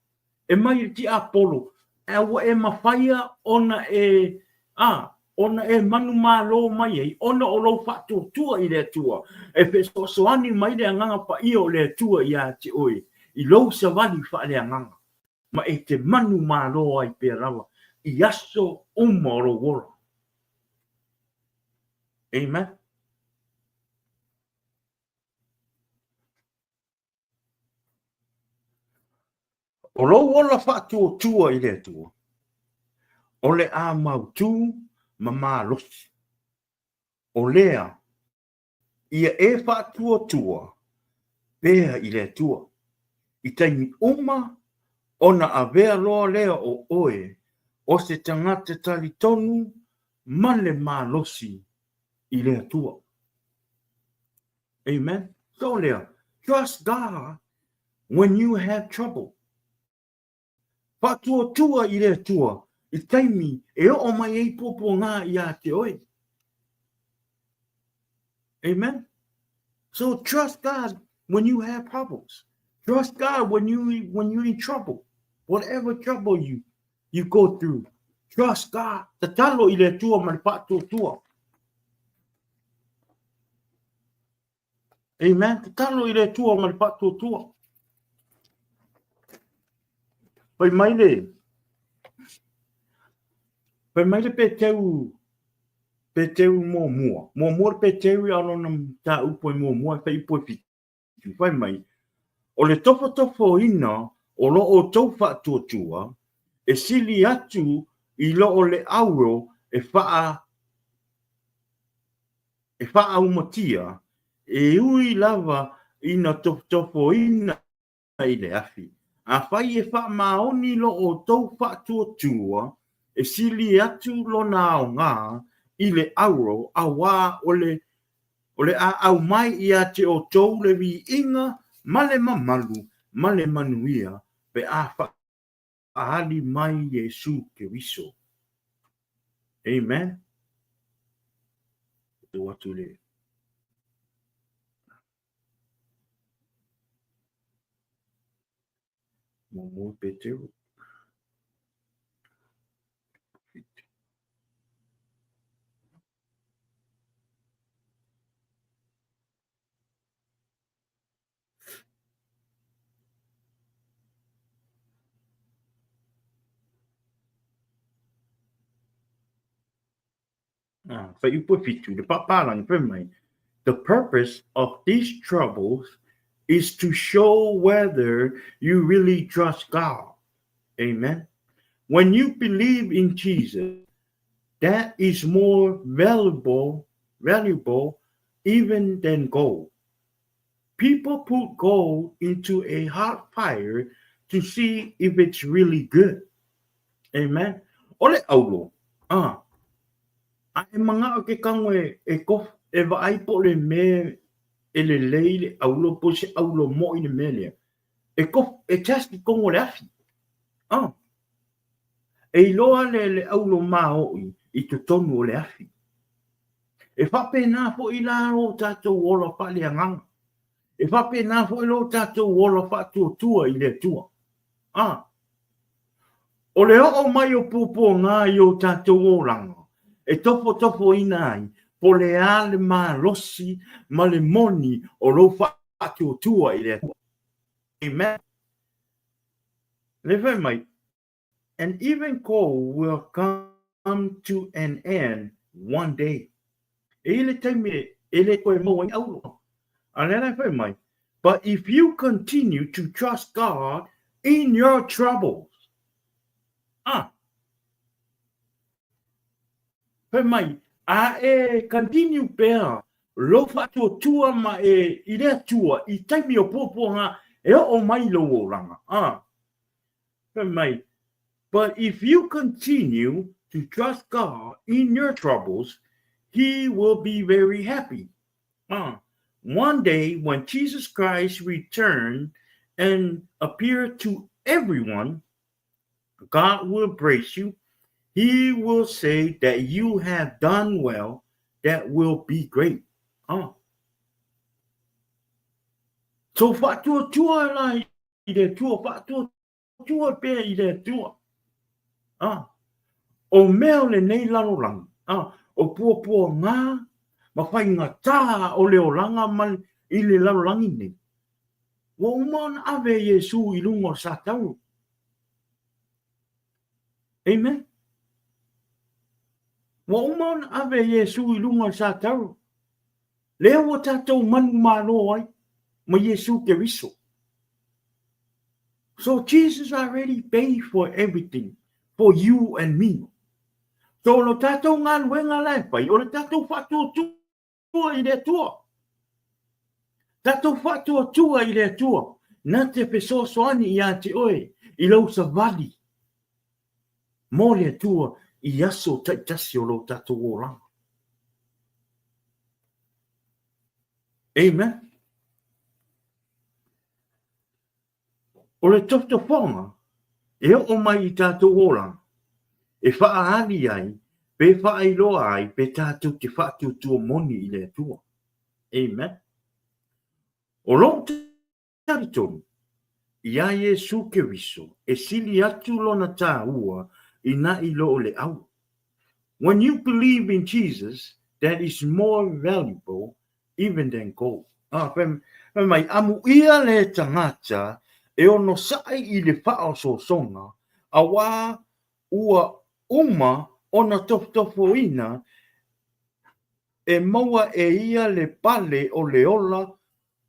e mai le tiapolo, ae ua e mafaia ona e, ah, ona e manumalo mai ai, ona o lou faatuatua i le Atua, e fesoasoani mai le Agaga Paia o le Atua ia te oe, i lou savali faaleagaga, ma e te manumalo ai pea lava i aso uma o lou ola. Amen. O lou ola faatuatua i le Atua, o le a mautū ma malosi. O lea ia e faatuatua pea i le Atua, i taimi uma ona avea loa lea o oe o se tagata talitonu ma le malosi i le Atua. Amen. So lea, trust God when you have trouble. Faatuatua i le Atua i taimi e oo mai ai puapuaga ia te oe. Amen. So trust God when you have problems. Trust God when you when you're in trouble. Whatever trouble you you go through. Trust God. Tatalo i le Atua ma le faatuatua. Amen. Tatalo i le Atua ma le faatuatua. Fai mai le Fai mai le Peteu Peteu muamua. Muamua le Peteu i a lona mataupu e muamua e fai upu e fitu. Fai mai, o le tofotofoina o lo outou faatuatua e sili atu i lo o le auro e faa e faaaumatia, e ui lava ina tofotofoina i le afi. Afai e faamaoni lo outou faatuatua, e sili atu lona aoga i le auro, auā o le o le a aumai ia te outou le viiga ma le mamalu ma le manuia pe a faaali mai Iesu Keriso. Amen. Tuu atu le muamua Petero. Ah, fuaiupu e fitu, le pāpālagi, fai mai, The purpose of these troubles is to show whether you really trust God. Amen. When you believe in Jesus, that is more valuable, valuable even than gold. People put gold into a hot fire to see if it's really good. Amen. O le auro, ah, a e manao ke kango e, e kof, e vaai po le me e lelei le auro po se auro mo i le mea lea. E kof, e test i kongo le afi. Ah. E iloa le le auro maoi i totonu o le afi. E faapena foi la lo tatou ola faaleagaga. E faapena foi lo tatou ola faatuatua i le Atua. A, o le oo mai o puapuaga i o tatou olaga, e tofotofoina ai po le a le malosi ma le moni o lou faatuatua i le Atua. Amen. Le fai mai, And even gold will come to an end one day. E i le taimi e le koe maua ai auro. A lea la e fai mai, But if you continue to trust God in your troubles, ah, fai mai, a e continue pea lou faatuatua ma e i le Atua i taimi o puapuaga e oo mai lou olaga. Ah, Fai mai, But if you continue to trust God in your troubles, he will be very happy. Ah, one day when Jesus Christ returned and appeared to everyone, God will praise you. He will say that you have done well. That will be great. Ah. So faatuatua la i le Atua, faatuatua pea i le Atua. Ah, o mea o lenei lalolagi, ah, o puapuaga ma faigata o le olaga ma i le lalolagi nei, ua uma ona ave e Iesu i luga o le satauro. Amen. Ua uma ona ave e Iesu i luga o le satauro. Lea ua tatou manumalo ai ma Iesu Keriso. So Jesus already paid for everything for you and me. So lo tatou galuega la e fai, o le tatou faatuatua i le Atua. Tatou faatuatua i le Atua, na te fesoasoani ia te oe i lou savali mo le Atua i aso taitasi o lo tatou olaga. Amen. O le tofotofoga e oo mai i tatou olaga, e faaali ai pe faailoa ai pe tatou te faatuatua moni i le Atua. Amen. O lou talitonu, iā Iesu Keriso e sili atu lona tāua i na i lo o le aua. When you believe in Jesus, that is more valuable even than gold. A, fai mai, amuia le tagata e onosai i le faaosoosoga, auā ua uma ona tofotofoina e maua e ia le pale o le ola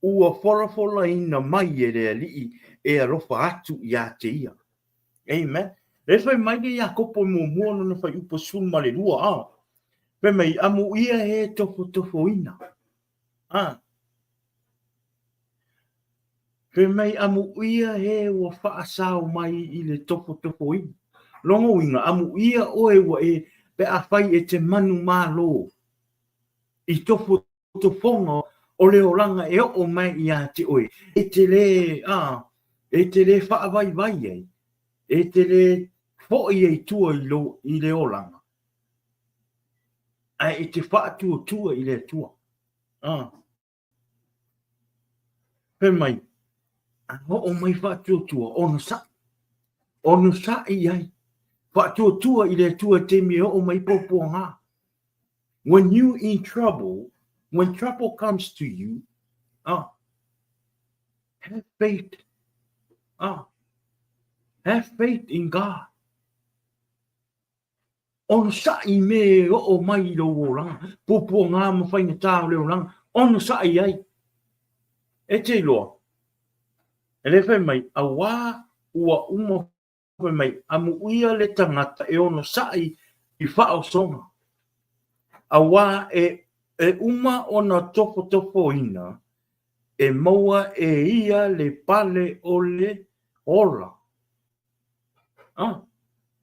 ua folafolaina mai e le Alii e alofa atu iā te ia. Amen. Lea fai mai le Iakopo muamua lona fuaiupu 12, a. Fai mai, amuia e tofotofoina. A. Fai mai, amuia e ua faasao mai i le tofotofoina. Lona uiga, amuia oe ua e, pe afai e te manumalo i tofotofoga o le olaga e oo mai ia te oe, e te le, a, e te le faavaivai ai, e te le foi ai i tua i, lo, i le olaga, ae e te faatuatua i le Atua. A. Fai mai, a oo mai faatuatua, onosai. Onosai i ai. Faatuatua i le Atua i taimi e oo mai puapuaga. When you in trouble, when trouble comes to you, have faith. Have faith in God. Onosai i mea e oo mai i lou olaga, puapuaga ma faigata o le olaga, onosai ai. E te iloa, e le fai mai, auā ua uma fai mai, amuia le tagata e onosai i faaosoga, auā e, e uma ona tofotofoina e maua e ia le pale o le ola. Ah,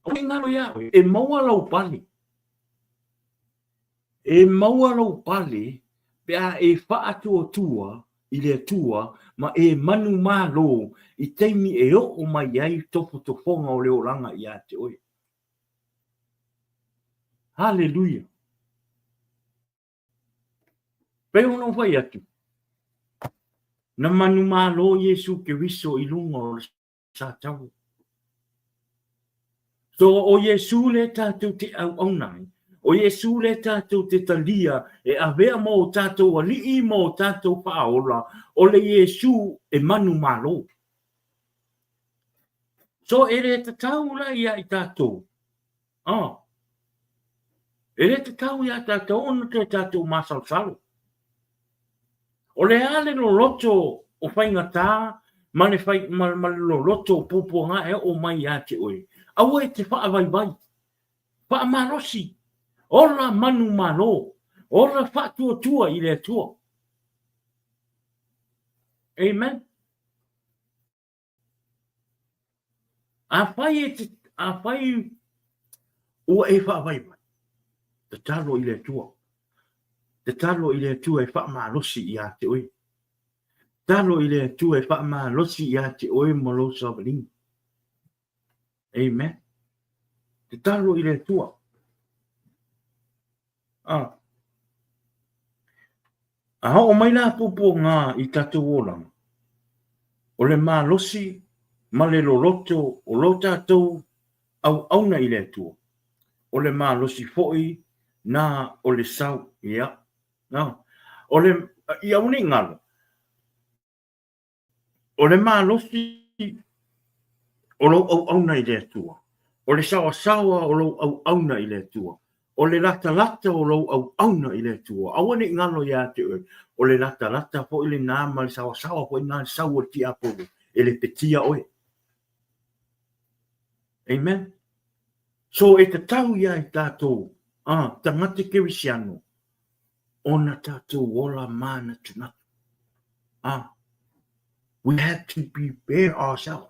aua ne i galo iā oe, e maua lau pale. E maua lou pale pe a e faatuatua i le Atua ma e manumalo i taimi e oo mai ai tofotofoga o le olaga iā te oe. Haleluia! Pei ona ou fai atu, na manumalo Iesu Keriso i luga o le Satani. So o Iesu le tātou te auauna ai, o Iesu le tātou te talia e avea ma o tātou ali'i ma o tātou faaola, o le Iesu e manumalo. So e le tatau la ia i tātou. Ah. E le tatau iā tātou ona toe tātou māsalosalo. O le a le loloto o faigata ma le, fai, ma, ma le loloto o puapuaga e oo mai iā te oe, aua e te faavaivai, faamalosi, ola manumalo, ola faatuatua i le Atua. Amen. Afai e te, afai ua e faavaivai, tatalo i le Atua. Tatalo i le Atua e faamalosi iā te oe. Tatalo i le Atua e faamalosi iā te oe ma lou savaliga. Amen. Tatalo i le Atua. Ah. A oo mai la puapuaga i tatou olaga, o le malosi ma le loloto o lo tatou auauna i le Atua, o le malosi foi na o le sau, ia, na, o le, ia aua ne i galo, O le malosi o lou auauna i le Atua, o le saoasaoa o lou auauna i le Atua, o le latalata o lou auauna i le Atua, aua ne i galo iā te oe, o le latalata foi lenā ma le saoasaoa foi lenā i le sau o le tiapolo e lepetia oe. Amen. So e tatau iā i tātou, tagata kerisiano, ona tātou ola mānatunatu. We have to prepare ourselves.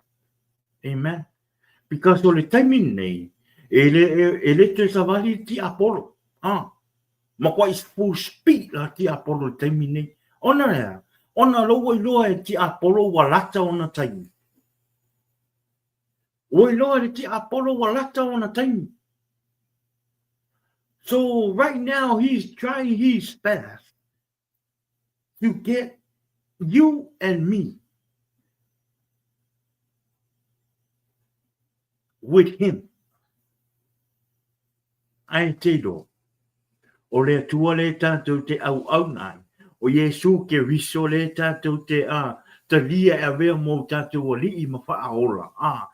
Amen. Because o le taimi nei, e le, e, e le toe savali le tiapolo. Makuai full speed la tiapolo le taimi nei. Ona lea, ona lou ua iloa e tiapolo ua lata ona taimi. Ua iloa e le tiapolo ua lata ona taimi. So right now he's trying his best to get you and me with him. Ae te iloa, o le Atua le tātou te auauna ai, O Iesū Keriso lea tatou te a talia e avea mo tatou Alii ma Faaola, a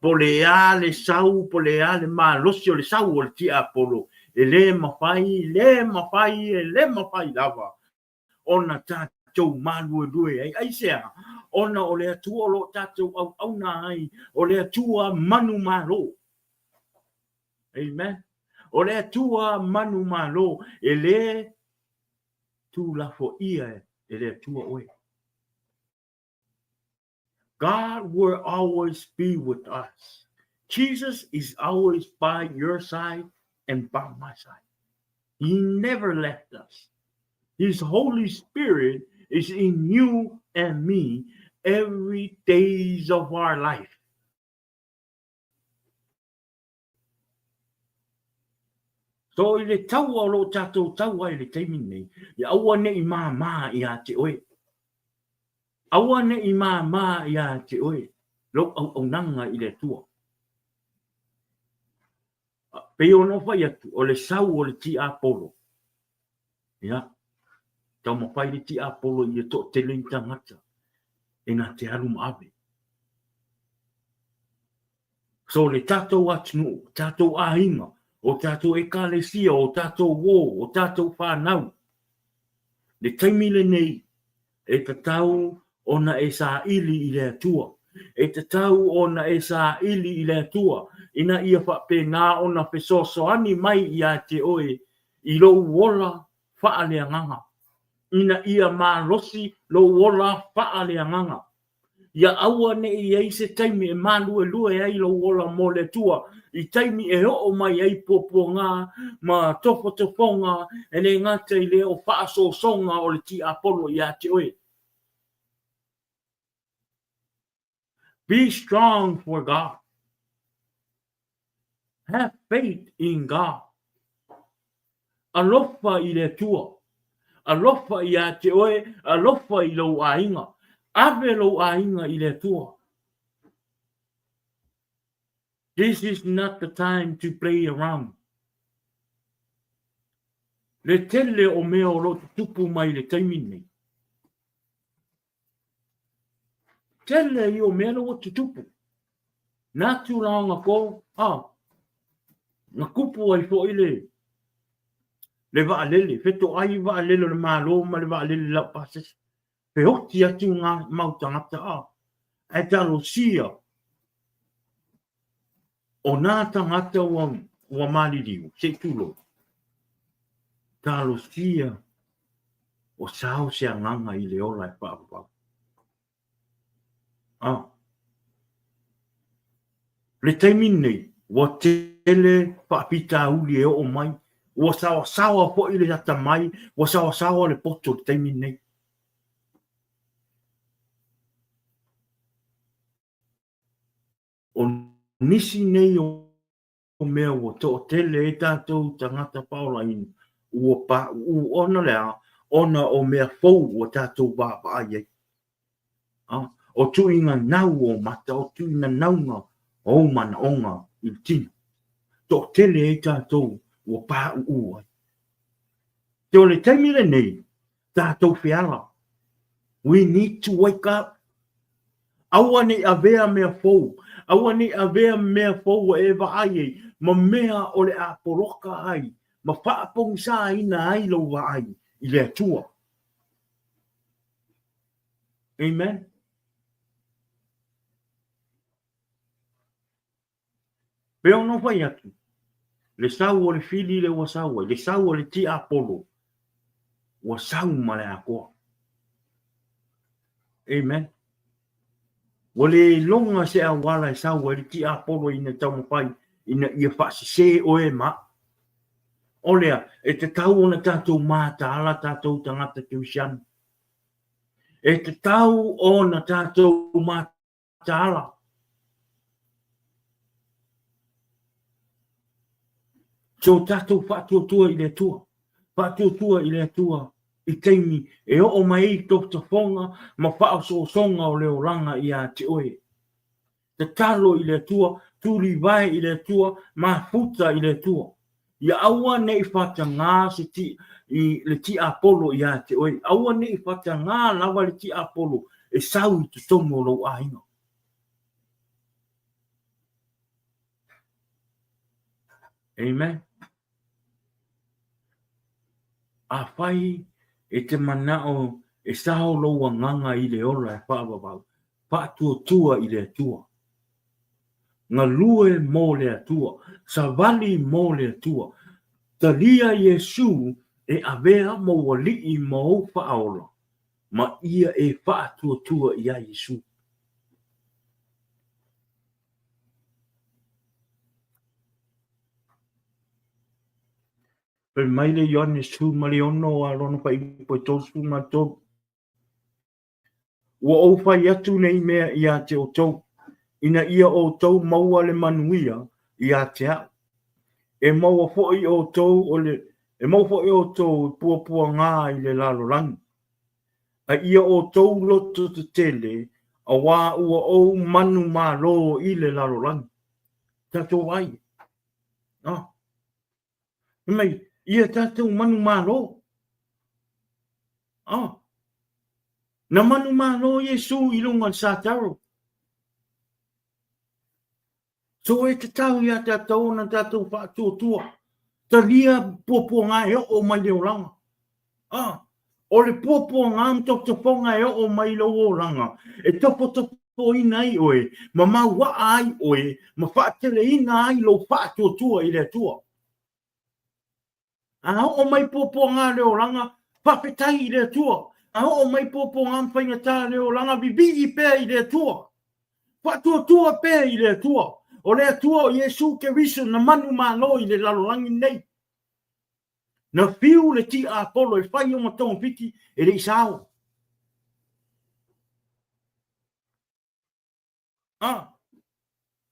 po o le a le sau, po o le a le malosi o le sau o le tiapolo, e le mafai, le mafai, e le mafai lava ona tatou maluelue ai. Aisea? Ona o le Atua o lo o tatou auauna ai, o le Atua manumalo. Amen. O le Atua manumalo, e le tuulafoia e le Atua oe. God will always be with us. Jesus is always by your side and by my side. He never left us. His Holy Spirit is in you and me every days of our life. So i le taua o lo o tatou tau ai i le taimi lenei, ia aua ne i māmā iā te oe. Aua ne i māmā iā te oe lou auaunaga i le Atua. Pei ona ou fai atu, o le sau o le tiapolo, ia, taumafai le tiapolo ia toatele ni tagata e na te alu ma ave. So le tatou atunuu, tatou aiga, o tatou ekalesia, o tatou uo, o tatou whanau. Le taimi lenei, e tatau ona e saili i le Atua. E tatau ona e saili i le Atua, ina ia faapena ona fesoasoani mai ia te oe i lou ola faaleagaga. Ina ia malosi lou ola faaleagaga. Ia aua ne i i ai se taimi e māluelue ai lou ola mo le Atua, i taimi e oo mai ai puapuaga ma tofotofoga, e le gata i lea o faasoasoga o le tiapolo iā te oe. Be strong for God. Have faith in God. Alofa i le Atua. Alofa iā te oe, alofa i lou aiga. Ave lou aiga i le Atua. This is not the time to play around. Le tele o mea o lo o tutupu mai i le taimi nei. Tele ia o mea la ua tutupu. Nā tulaga ko, a, na kupu ai foi le, le vaalele, fetoai vaalele o le Malo ma le vaalele laupasese. Feoti atu ngā mau tangata, a, ae talosia o nā tangata ua, ua maliliu, se i tulou. Talosia o sao se agaga i le ola e faavavau. A. Le taimi lenei, ua tele faafitauli e oo mai, ua saoasaoa foi le atamai, ua saoasaoa le poto i le taimi lenei. O nisi nei o mea ua toatele ai tatou tagata paolaina, ua pauu ona le a? Ona o mea fou ua tatou vaavaai ai. A, o tuuina nau o mata, o tuuina nauga o ou manaoga i le tino. Toatele ai tatou ua pauu ai. Te o le taimi lenei, tatou feala. We need to wake up. Aua ne i avea mea fou, aua ne i avea mea fou ua e vaai ai ma mea o le a poloka ai ma faapogisaina ai lou vaai i le Atua. Amen. Pei ona fai atu, le sau o le fili lea ua sau ai, le sau o le tiapolo, ua sau ma le atoa. Amen. Ua le iloga se auala e sau ai le tiapolo ina taumafai ina ia faasese oe ma au. O lea, e tatau ona tatou mataala tatou tagata Kerisiano. E tatau ona tatou mataala. So tatou faatuatua i le Atua, faatuatua i le Atua i taimi e oo mai ai tofotofoga ma faaosoosoga o le olaga iā te oe. Tatalo i le Atua, tulivae i le Atua, mafuta i le Atua. Ia aua ne i faatagā se ti, i le tiapolo iā te oe. Aua ne i faatagā lava le tiapolo e sau i totonu o lou aiga. Amen. Afai e te manao e sao lou agaga i le ola e faavavau, faatuatua i le Atua. Galue mo le Atua, savali mo le Atua. Talia Iesu e avea mou alii ma ou faaola, ma ia e faatuatua iā Iesu. Fai mai le Ioane 16 a lona fuaiupu e 33. Ua ou fai atu nei mea iā te outou, ina ia outou maua le manuia iā te a'u. E maua foi outou o le, e maua foi outou i puapuagā i le lalolagi. A ia outou loto tetele, auā ua ou manumalo i le lalolagi. Tatou ai. Ah. Fai mai, ia tatou manumalo. Ah. Na manumalo Iesu i luga o le sataro. So e tatau iā tatou ona tatou faatuatua. Talia puapuaga e oo mai le olaga. Ah, o le puapuaga ma tofotofoga e oo mai i lou olaga, e tofotofoina ai oe, ma mauaa ai oe, ma faateleina ai lou faatuatua i le Atua. A oo mai puapuaga le olaga, faafetai i le Atua. A oo mai puapuaga ma faigata le olaga, vivii pea i le Atua. Faatuatua pea i le Atua. O le Atua o Iesu Keriso na manumalo i le lalolagi lenei. Na fiu le tiapolo e fai ona togafiti e le i sao. A,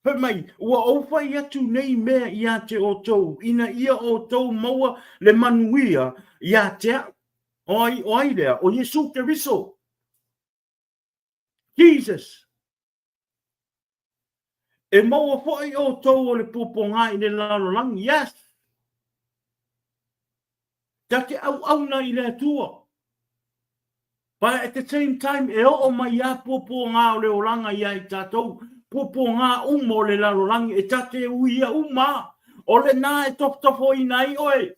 fai mai, ua ou fai atu nei mea iā te outou, ina ia outou maua le manuia iā te a'u. O ai, o ai lea? O Iesu Keriso. Jesus. E maua foi outou o le puapuaga i le lalolagi. Yes! Ta te auauna i le Atua. But at the same time, e oo mai a puapuaga o le olaga ia i tatou, puapuaga uma o le lalolagi, e ta te uia uma. O lena e tofotofoina ai oe.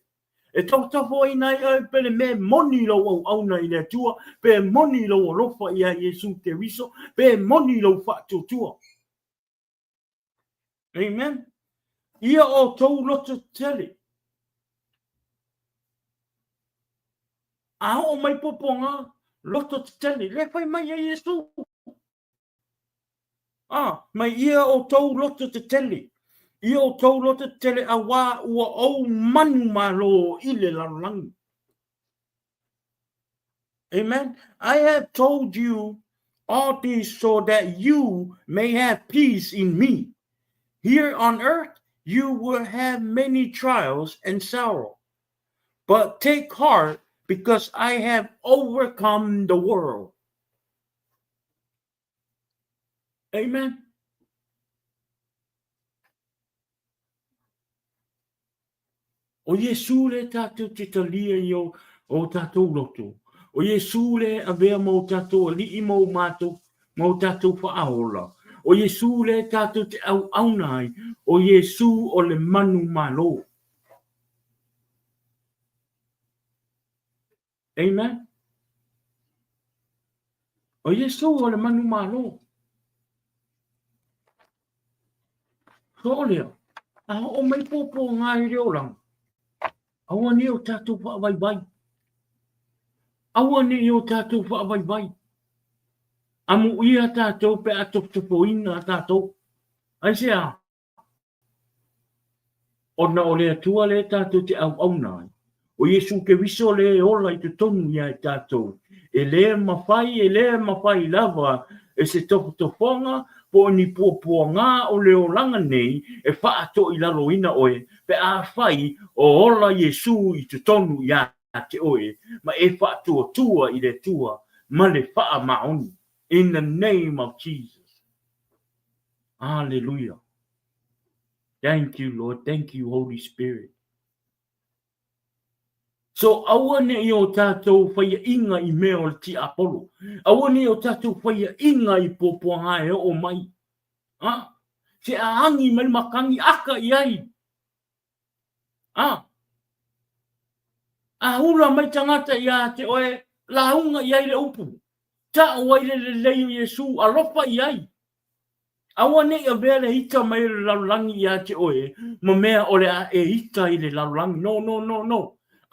E tofotofoina ai oe pe le mea e moni i lou auauna i le Atua, pe e moni i lou alofa ia Iesu Keriso, pe e moni i lou faatuatua. Amen. Ia outou loto tetele. A oo mai puapuaga, loto tetele. Le fai mai e Iesu. A, mai ia outou loto tetele. Ia outou loto tetele auā ua ou manumalo i le lalolagi. Amen. I have told you all these so that you may have peace in me. Here on earth you will have many trials and sorrow. But take heart because I have overcome the world. Amen. O Iesū le tātou te talia i o, o tātou loto. O Iesū le avea mō tātou ali'i mō mātou, mō tātou whaaola. O Iesū le tātou te auauna ai. O Iesū o le manu malo. Amen. O Iesū o le manu malo. So o lea, a oo mai puapuaga i le olaga, aua ne i o tatou faavaivai. Aua ne i o tatou faavaivai. Amuia tatou pe a tofotofoina tatou. Aisea? Ona o le Atua lea tatou te auauna ai, o Iesu Keriso lea e ola i totonu ia i tatou, e le mafai, e le mafai lava e se tofotofoga po o ni puapuaga o le olaga nei e faatoilaloina oe pe afai o ola Iesu i totonu ia te oe ma e faatuatua i le Atua ma le faamaoni. In the name of Jesus. Aleluia. Thank you, Lord. Thank you, Holy Spirit. So aua ne i o tātou whaiainga i mea o le tiapolo. Aua ne i o tātou whaiainga i puapuaga e oo mai. A? Se a angi mai le makangi aka i ai. A? A hula mai tagata ia te oe, lauga i ai le upu. Ta'o ai le lelei o Iesu, alofa i ai. Aua ne i avea le ita mai o le lalolagi iā te oe ma mea o le a e ita i le lalolagi. No, no, no, no.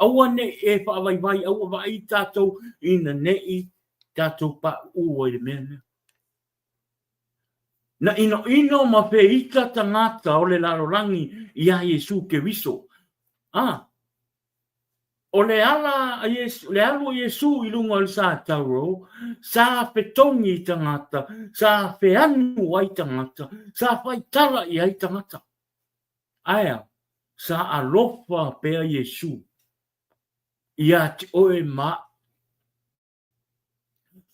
Aua ne i e faavaivai, aua vaai tātou ina ne i tātou paʻuʻu ai le mea lea. Na inoino ma feita tagata o le lalolagi iā Iesu Keriso. A, O le ala a Iesu, le alu o Iesu i luga o le sa tauro, sa fetogi i tagata, sa feanu ai tagata, sa faitala i ai tagata. Aea, sa alofa pea Iesu ia te oe ma aʻu.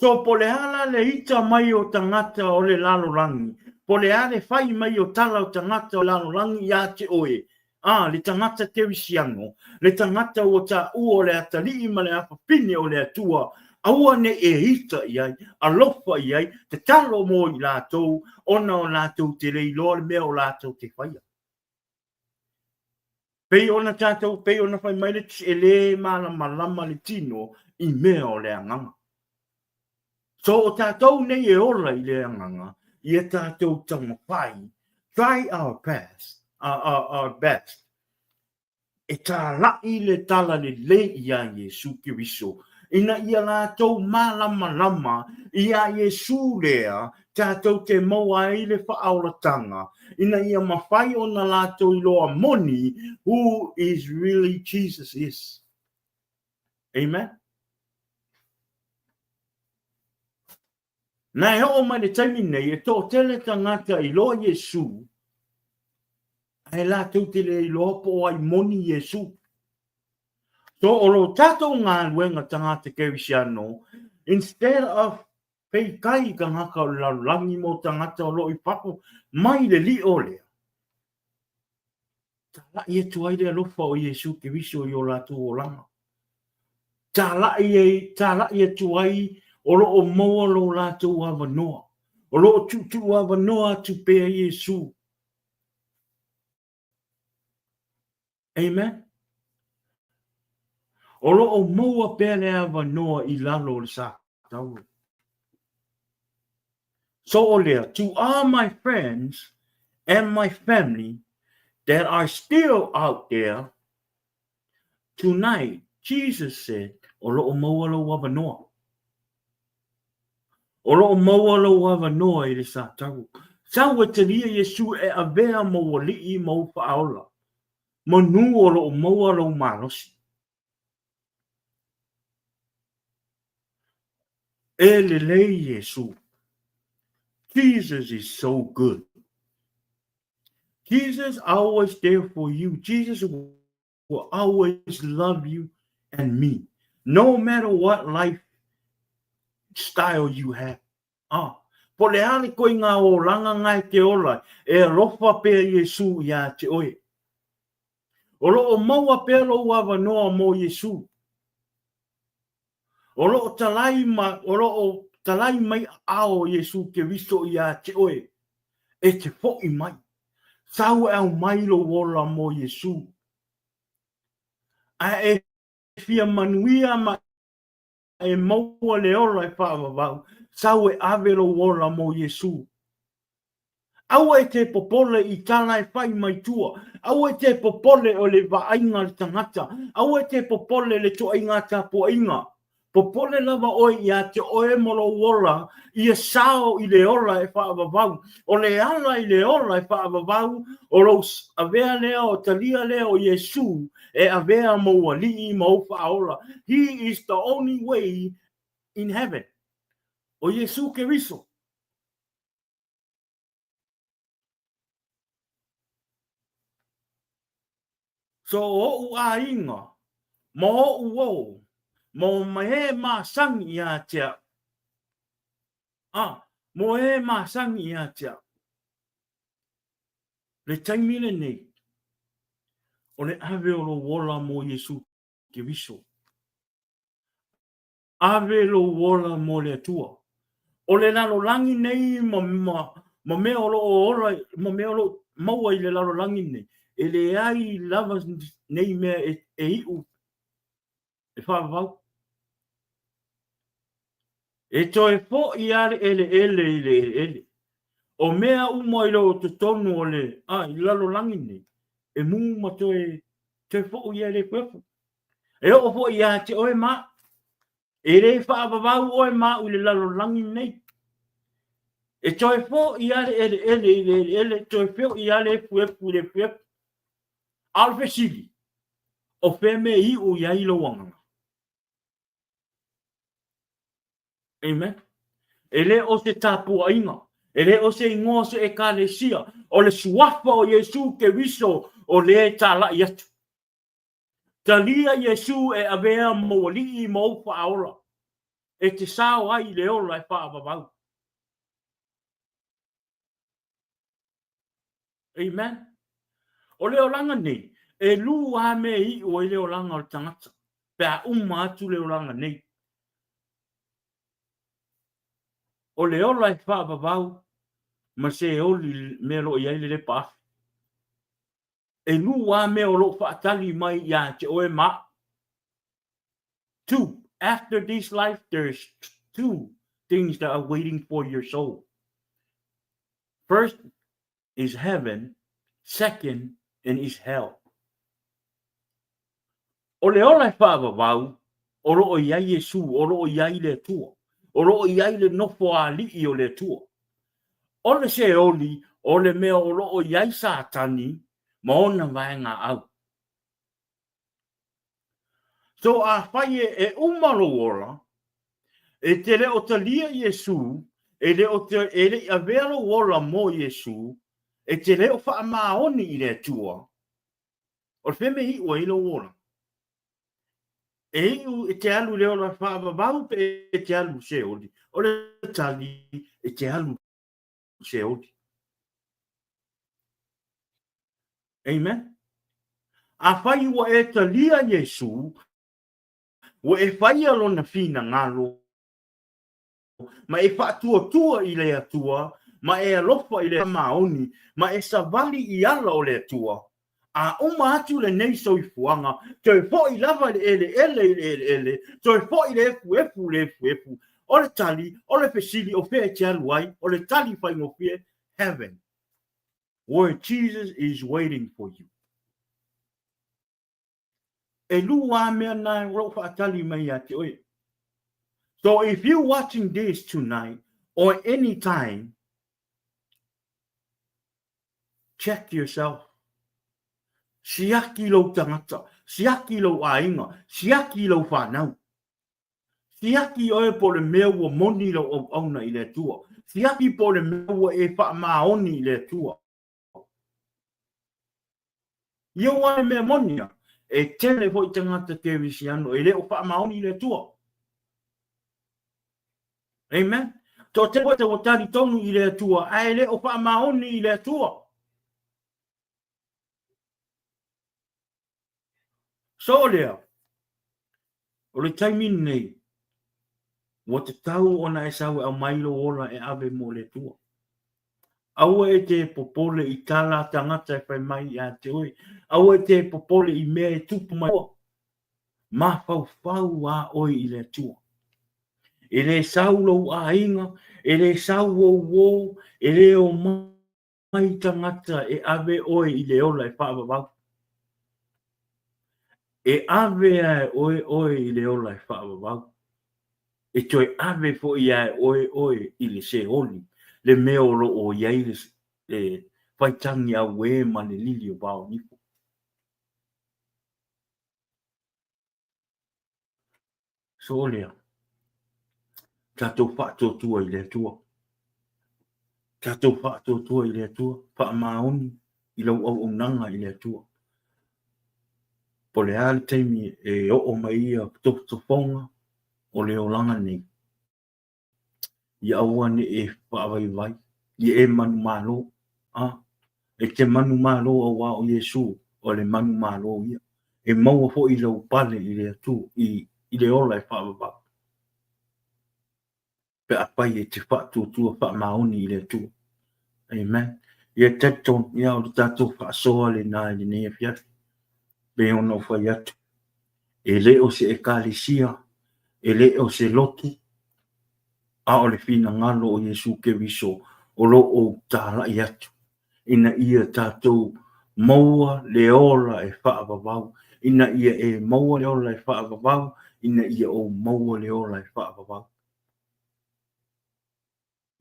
So po le a la le ita mai o tagata o le lalolagi, po le a le fai mai o tala o tagata o lalolagi iā te oe, a, le tagata kerisiano, le tagata ua taua o le atalii ma le afafine o le Atua, aua ne i e ita i ai, alofa i ai, tatalo mo i latou, ona o latou te le iloa le mea o latou te faia. Pei ona tātou, pei ona fai mai le tusi, e lē malamalama le tino i mea o le agaga. So o tātou nei e ola i le agaga, ia tātou taumafai, try our best, our, our, our best, e tālaʻi le tala lelei iā Iesu Keriso, ina ia lātou mālamalama iā Iesu lea tātou te maua ai le faaolatanga, ina ia mawhai ona lātou iloa moni who is really Jesus is. Amen. Na e oo mai le taimi nei, e toatele tagata iloa Iesu, ae latou te le iloa po o ai moni Iesu. So o lo tatou galuega tagata Kerisiano, instead of peitai i tagata o le lalolagi mo tagata o lo o i fafo mai le lio lea, Tālaʻi atu ai le alofa o Iesū Keriso i o latou olaga. Tālaʻi ai, tālaʻi atu ai o lo o maua lo latou avanoa. O lo o tuutuu avanoa atu pea Iesū. Amen. O lo o maua pea le avanoa i lalo o le sa tauro. So o lea, to all my friends and my family that are still out there tonight, Jesus said, o lo o maua lou avanoa. O lo o maua lou avanoa i le sa tau. Sau e talia Iesu e avea mou aliʻi ma ou faaola. Manu o lo o maua lou malosi. E lelei Iesu. Jesus is so good. Jesus always there for you. Jesus will always love you and me. No matter what life style you have. Ah, po le a le koinga o langa ngai te ola, e alofa pea Iesu ia te oe. O lo o maua pea lou avanoa mo Iesu. O lo o talai ma, o lo o talai mai aao o Iesu Keriso iā te oe, e te foʻi mai. Sau e aumai lou ola mo Iesu. A e fia manuia ma e maua le ola e faavavau, sau e ave lou ola mo Iesu. Aua e te popole i tala e fai mai tua. Aua e te popole o le vaaiga a le tagata. Aua e te popole le toaiga tapuaiga. Popole lava oe iā te oe mo lou ola, ia sao i le ola e faavavau. O le ala i le ola e faavavau, o lou avea lea o talia lea o Iesu e avea mou alii ma ou faaola. He is the only way in heaven. O Iesu Keriso. So o oʻu ʻāina, ma oʻu ō, ma o e masani iā te aʻu. A, mo e masani iā te aʻu. Le taimi lenei, o le ave o lou ola mo Iesu. Keriso. Ave lou ola mo le Atua. O le lalolagi nei ma, ma, ma mea o lo o ola, ma mea o lo o maua i le lalolagi nei, e leai lava nei mea e, e iu e faavavau. E toe foʻi lava le eleele i le eleele. O mea uma i lo totonu o le, a, i le lalolagi nei, e mū ma toe, toe foʻi ia e le efuefu. E oo foi ia te oe ma aʻu. E le faavavau oe ma aʻu i le lalolagi nei. E toe foʻi lava le eleele i le eleele, toe foʻi lava le efuefu i le efuefu. A o le fesili, o fea mea e iu i ai lou agaga? Amen. E le o se tapuaiga, e le o se igoa o se ekalesia, o le suafa o Iesu Keriso o lea e talai atu. Talia Iesu e avea mou alii ma ou faaola, e te sao ai i le ola e faavavau. Amen. O le olaga nei, e lū a mea e iu ai le olaga o le tagata, pe a uma atu le olaga nei. O le ola e faavavau ma se oli mea lo o i ai le lepa afi. E lū a mea o lo o faatali mai iā te oe ma aʻu. Two, after this life there is two things that are waiting for your soul. First is heaven, second and is hell. O le ola e faavavau, o lo o i ai Iesū, o lo o i ai le Atua, o lo o i ai le nofo aliʻi o le Atua. O le Seoli, o le mea o lo o i ai Satani ma ona vaegaau. So afai e uma lou ola, e te le o talia Iesū, e le o te, e le i avea lou ola mo Iesū, e te le o faamaoni i le Atua, o le fea mea e iu ai lou ola? E iu e te alu i le ola faavavau pe e te alu i Seoli? O le tali, e te alu i Seoli. Amen. Afai ua e talia Iesū, ua e faia lona finagalo, ma e faatuatua i le Atua, ma e alofa i le maoni, ma e savali i ala o le Atua, a uma atu lenei soifuaga, toe foʻi lava le eleele i le eleele, toe foʻi le efuefu i le efuefu. O le tali, o le fesili, o fea e te alu ai? O le tali faigofie, Heaven, where Jesus is waiting for you. E lū a mea nā o lou faatali mai iā te oe. So if you watching this tonight or any time, check yourself. Siaki lou tagata, siaki lou aiga, siaki lou whanau. Siaki oe po o le mea ua moni lou auauna i le Atua. Siaki po o le mea ua e faamaoni i le Atua. Ia ua le mea moni a, e tele foi tagata Kerisiano e le o faamaoni i le Atua. Amen. Toatele foi ua talitonu i le Atua, ae le o faamaoni i le Atua. So lea, o le taimi lenei, ua tatau ona e sau e aumai lou ola e ave mo le Atua. Aua e te popole i tala a tagata e fai mai ia te oe. Aua e te popole i mea e tupu mai. Mafaufau a oe i le Atua. E le sau lou aiga, e le sau ou uō, e le o mai tagata e ave oe i le ola e faavavau. E ave a e oe oe i le ola e faavavau. E toe ave foi a e oe oe i le Seoli, le mea o lo o i ai le, le faitagi auē ma le lili o vao nifo. So lea, tatou faatuatua i le Atua. Tatou faatuatua i le Atua, faamaoni i lau auaunaga i le Atua. Po o le a le taimi e oo mai ia tofotofoga o le olaga nei, ia aua ne i e faavaivai, ia e manumalo, a, e te manumalo auā o Iesu o le manumalo ia. e maua foi lou pale i le Atua, i le ola e faavavau, pe afai e te faatuatua faamaoni i le Atua. Amen. Ia talitonu, ia o le tatou faasoa lena i lenei afiafi, pei ona ou fai atu, e le o se ekalesia, e le o se lotu, a o le finagalo o Iesu Keriso o lo o talai atu ina ia tatou maua le ola e faavavau, ina ia e maua le ola e faavavau, ina ia ou maua le ola e faavavau.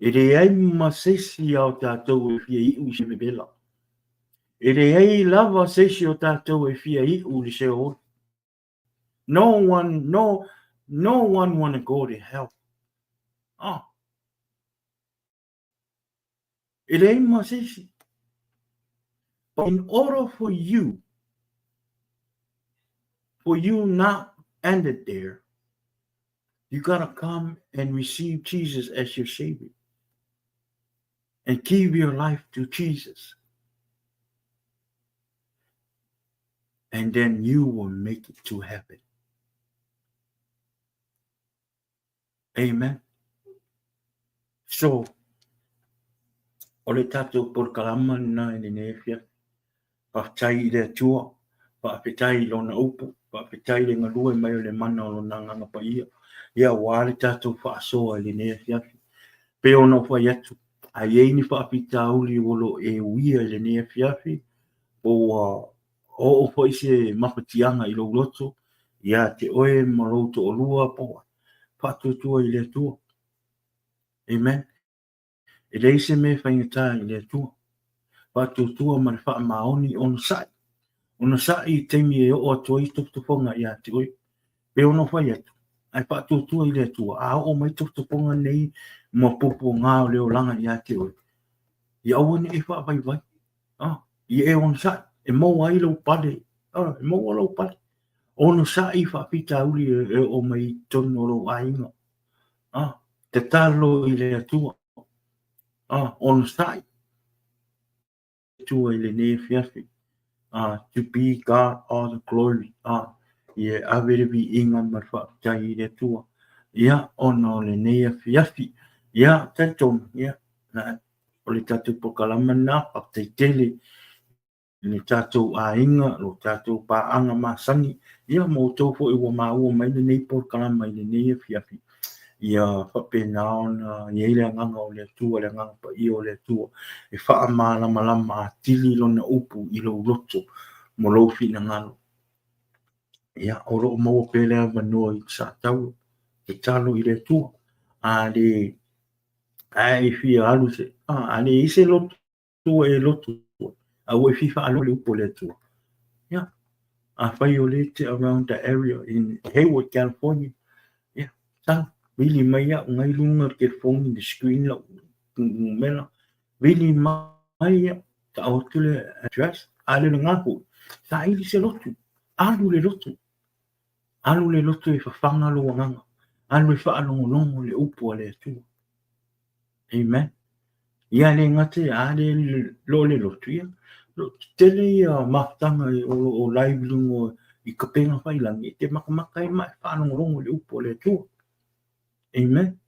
E leai ma se isi o tatou e fia iu i se vevela. E leai lava se isi o tatou e fia iu i le Seol. No one, no, no one wanna go to hell. Oh. E leai ma se isi. But in order for you not ended there, you gotta come and receive Jesus as your Savior and give your life to Jesus. And then you will make it to heaven. Amen. So, o le tatou polokalama lena i lenei afiafi. Faafetai i le Atua, faafetai i Lona upu, faafetai i le galue mai o le mana o Lona Agaga Paia, ia aua le tatou faasoa i lenei afiafi. Pei ona ou fai atu, a i ai ni faafitauli o lo o e uia i lenei afiafi, po ua oo foi se mafatiaga i lou loto ia te oe ma lou toalua, po ua faatuatua i le Atua. Amen. E leai se mea e faigata i le Atua. Faatuatua ma le faamaoni onosai. Onosai i taimi e oo atu ai tofotofoga ia te oe. Pei ona ou fai atu, ae faatuatua i le Atua, a oo mai tofotofoga nei ma puapuaga o le olaga ia te oe, ia aua ne i e faavaivai. Ah, ia e onosai, e maua ai lou pale. Ah, e maua lou pale. Onosai i faafitauli e oo mai i totonu o lou aiga. Ah, tatalo i le Atua. Ah, onosai. Atua i lenei afiafi. Ah, to be God all the glory. Ah, ia ave le viiga ma le faafetai i le Atua. Ia, ona o lenei afiafi. Ia, talitonu, ia, na, o le tatou polokalama lena, faafetai tele i le tatou aiga, lo tatou paaga masani, ia ma outou foi ua maua mai lenei polokalama i lenei afiafi. Ia faapena ona i ai le agaga o le Atua, le agaga paia o le Atua, e faamalamalama atili lona upu i lou loto mo lou finagalo. Ia, o lo o maua pea le avanoa i Sataua, tatalo i le Atua. A le, a e fia alu se, a le i ai se loto ua e lotu ai, a ua e fia faalogo le upu a le Atua. Ia, afai o lea e te around the area in Hayward, California, ia, tau, vili mai au ngai luga o le telefoni, le screen lau numera, vili mai ia, tau atu le address, a le lena foi, saili se lotu, alu le lotu, alu le lotu e fafaga lou agaga, alu e faalogologo le upu a le Atua. Amen. Ia le gata ia, a le lo le lotu, ia, lo tele ia mafutaga o lo o live i luga i kapega failangi, e te makamaka ai ma e faalogologo i le upu a le Atua. Amen.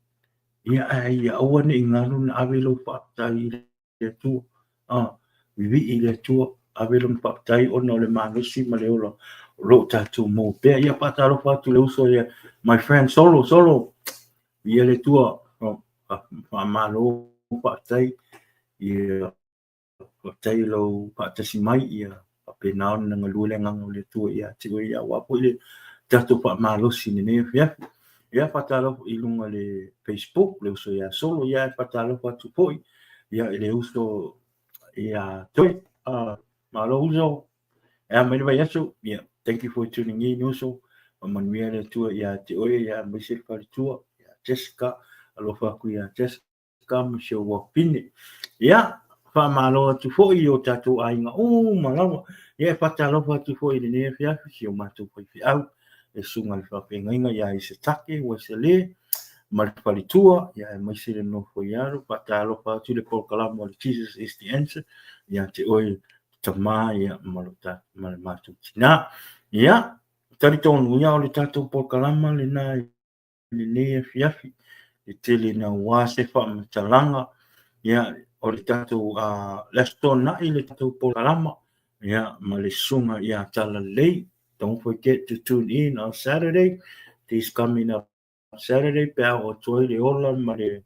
Ia, ae ia aua ne i galo na ave lou faafetai i le Atua. Ah, vivii i le Atua, ave lona faafetai ona o le malosi ma le ola o lo o tatou maua pea. Ia, faatalofa atu i le uso ia, my friend Solo, Solo, Ia le Atua, faamalo, faafetai, ia, faafetai i lou faatasi mai, ia faapena ona galue le agaga o le Atua ia te oe, ia aua foi le tatou faamalosi i lenei afiafi. Ia, faatalofa i luga o le Facebook, le uso ia Solo, ia e faatalofa atu foi, ia i le uso ia Toe, malo uso, e a mai le vaiaso, ia, thank you for tuning in uso, faamanuia le Atua ia te oe, ia aemaise le faletua, ia Jessica, alofa atu ia Jessica ma si ou wafine. Ia, faamalo atu foi i o tatou aiga uma lava. Ia, e faatalofa atu foi i lenei afiafi si o matou faifeau, le susuga i le faafeagaiga ia Isetake Waisale ma le faletua, ia aemaise le nofo i alo. Faatalofa atu i le polokalama o le Jesus is the Answer ia te oe tama ia ma lo ta ma le matou tina. Ia, talitonu ia o le tatou polokalama lena i lenei afiafi, e tele naua se faamatalaga, ia, o le tatou le Aso Toonai le tatou polokalama, ia, ma le susuga ia Talalelei. Don't forget to tune in on Saturday, this coming up Saturday pe a oo atu ai le ola ma le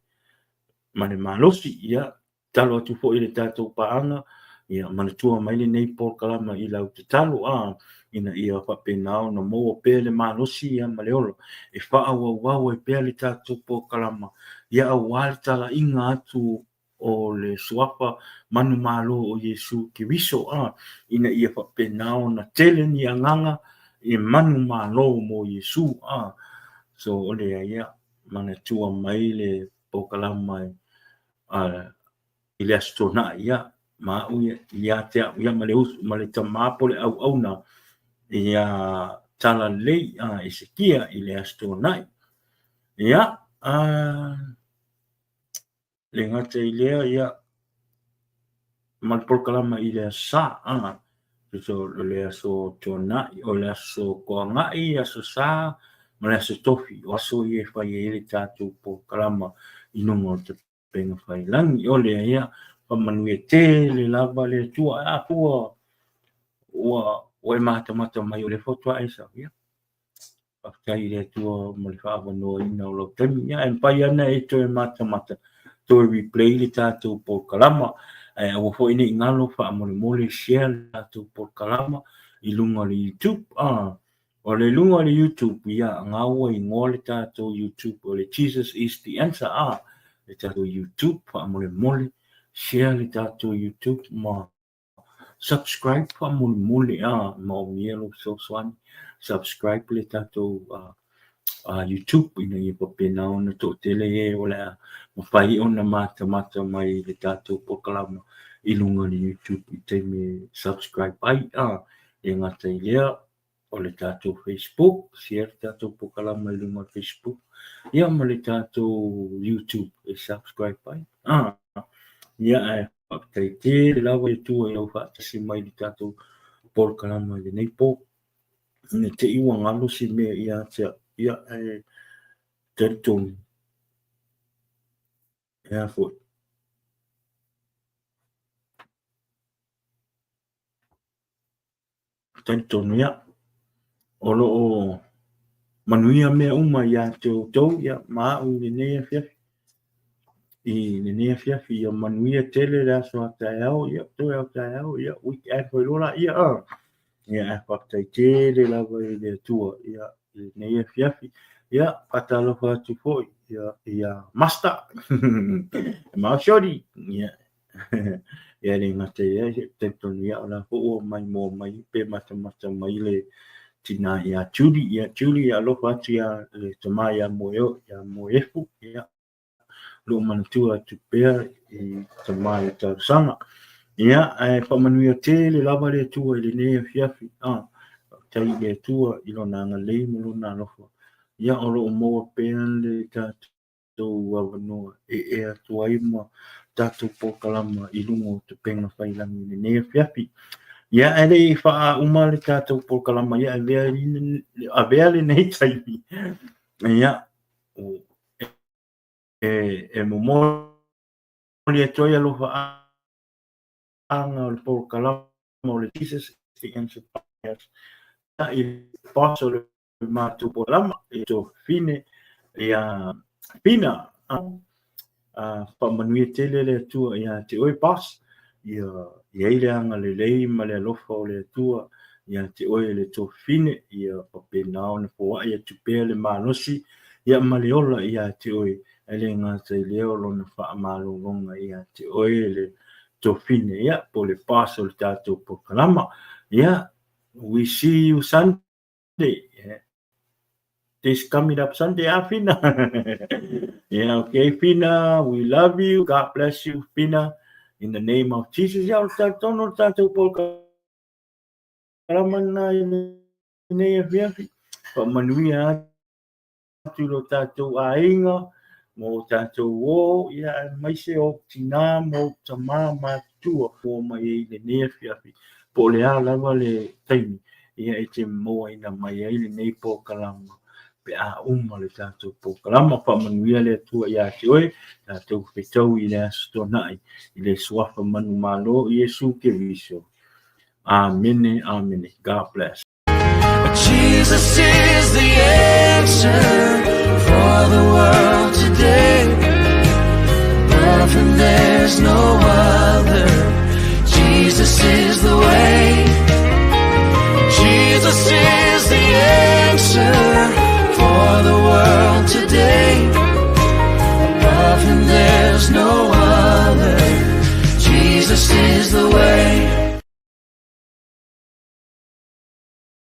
ma le malosi. Ia, tatalo atu foi i le tatou paaga, ia manatua mai lenei polokalama i lau tatalo, a ina ia faapena ona maua pea le malosi ia ma le ola e faaauauau ai pea le tatou polokalama, ia aua le talaiga atu o le suafa manumalo o Iesu Keriso, a ina ia faapena ona tele ni agaga e manumalo mo Iesu. A so o lea ia manatua mai le polokalama a i le Aso Toonai, ia ma au ia ia te au ia ma le uso ma le tama po le auauna ia Talalelei a Esekia i le Aso Toonai. Ia a le gata i lea, ia, ma le polokalama i le Aso Sa, a, tusa o le Aso Toonai, o le Aso Toanai, Aso Sa, ma le Aso Tofi, o aso ia e fai ai le tatou polokalama i luga o Tapenga Failangi. O lea, ia, faamanuia tele lava le Atua. A ua, ua, ua e matamata mai o lea faatoa e sau, ia, Faafetai i le Atua mo le faaavanoaina o lou taimi. Ia, e mafai lava ona e toe matamata, toe replay le tatou polokalama. Ae aua foi ne i galo faamolemole share le tatou polokalama i luga o le YouTube. Ah, o le luga o le YouTube, ia, na ua igoa le tatou YouTube o le Jesus is the answer. Ah, le tatou YouTube faamolemole share le tatou YouTube ma Subscribe faamolemole a maomia lou fesoasoani subscribe le tatou YouTube ina ia faapena ona toatele e o le a mafai ona matamata mai i le tatou polokalama i luga o le YouTube i taimi e subscribe ai a e gata i lea o le tatou Facebook, share le tatou polokalama i luga o le Facebook, ia ma le tatou YouTube e subscribe ai. Ah, ia ae faafetai tele lava i Atua i lau faatasi mai i le tatou polokalama i lenei po. Ina te i ua galo se mea ia te au, ia ae talitonu, e a foi. Talitonu ia, o lo o manuia mea uma ia te outou ia, ma au i lenei afiafi. I lenei afiafi, ia manuia tele le aso a taeao, ia, toe ao taeao, ia, weekend foi loa laia, a. Ia, ae faafetai tele lava i le Atua, ia, i lenei afiafi. Ia, faatalofa atu foi, ia, ia Master, ma Shorty, ia, Ia le gata i lea, e talitonu ia o la foi ua maimoa mai pe matamata mai le tina ia Julie, ia Julie ia alofa atu ia le tama ia Moeo, ia Moefu, ia loo manatua atu pea i tama i talosaga. Ia, ae faamanuia tele lava le Atua i lenei afiafi. Ah, faafetai i le Atua i lona agalelei ma lona alofa. Ia, o lo o maua pea le tatou tatou avanoa e ea atu ai ma tatou polokalama i luga o Tapenga Failangi i lenei afiafi. Ia, ae le i faauma le tatou polokalama, ia avea, avea lenei taimi. Ia, e, e momoli atu ai alofaaga o le polokalama o le Jesus the Answer Podcast. I le boss o le matou polokalama i Tofine ia Pina a faamanuia tele le Atua ia te oe boss ia i ai le agalelei ma le alofa o le Atua ia te oe le Tofine ia faapena ona foai atu pea le malosi ia ma le ola ia te oe e le gata i lea o lona faamalologa ia te oe le Tofine ia po le boss o le tatou polokalama ia we see you Sunday Yeah. This coming up Sunday, ah, Fina. Yeah, okay, Fina, we love you. God bless you, Fina. In the name of Jesus. Ya, o tatono tatou polokalama na i lenei afiafi. Faamanuia atu i lo tatou aiga, ma o tatou uō, ia, aemaise o tinā ma o tamā matutua ua mai ai i lenei afiafi, po o le a lava le taimi. ia e te mauaina mai ai lenei polokalama pe a uma le tatou polokalama. Faamanuia le Atua ia te oe, tatou fetau i le Aso Toonai i le Suafa manumalo o Iesu Keriso. Amene, amene. God bless. Jesus is the answer for the world today. Above him there's no other. Jesus is the way. Jesus is the answer for the world today. Above him there's no other. Jesus is the way.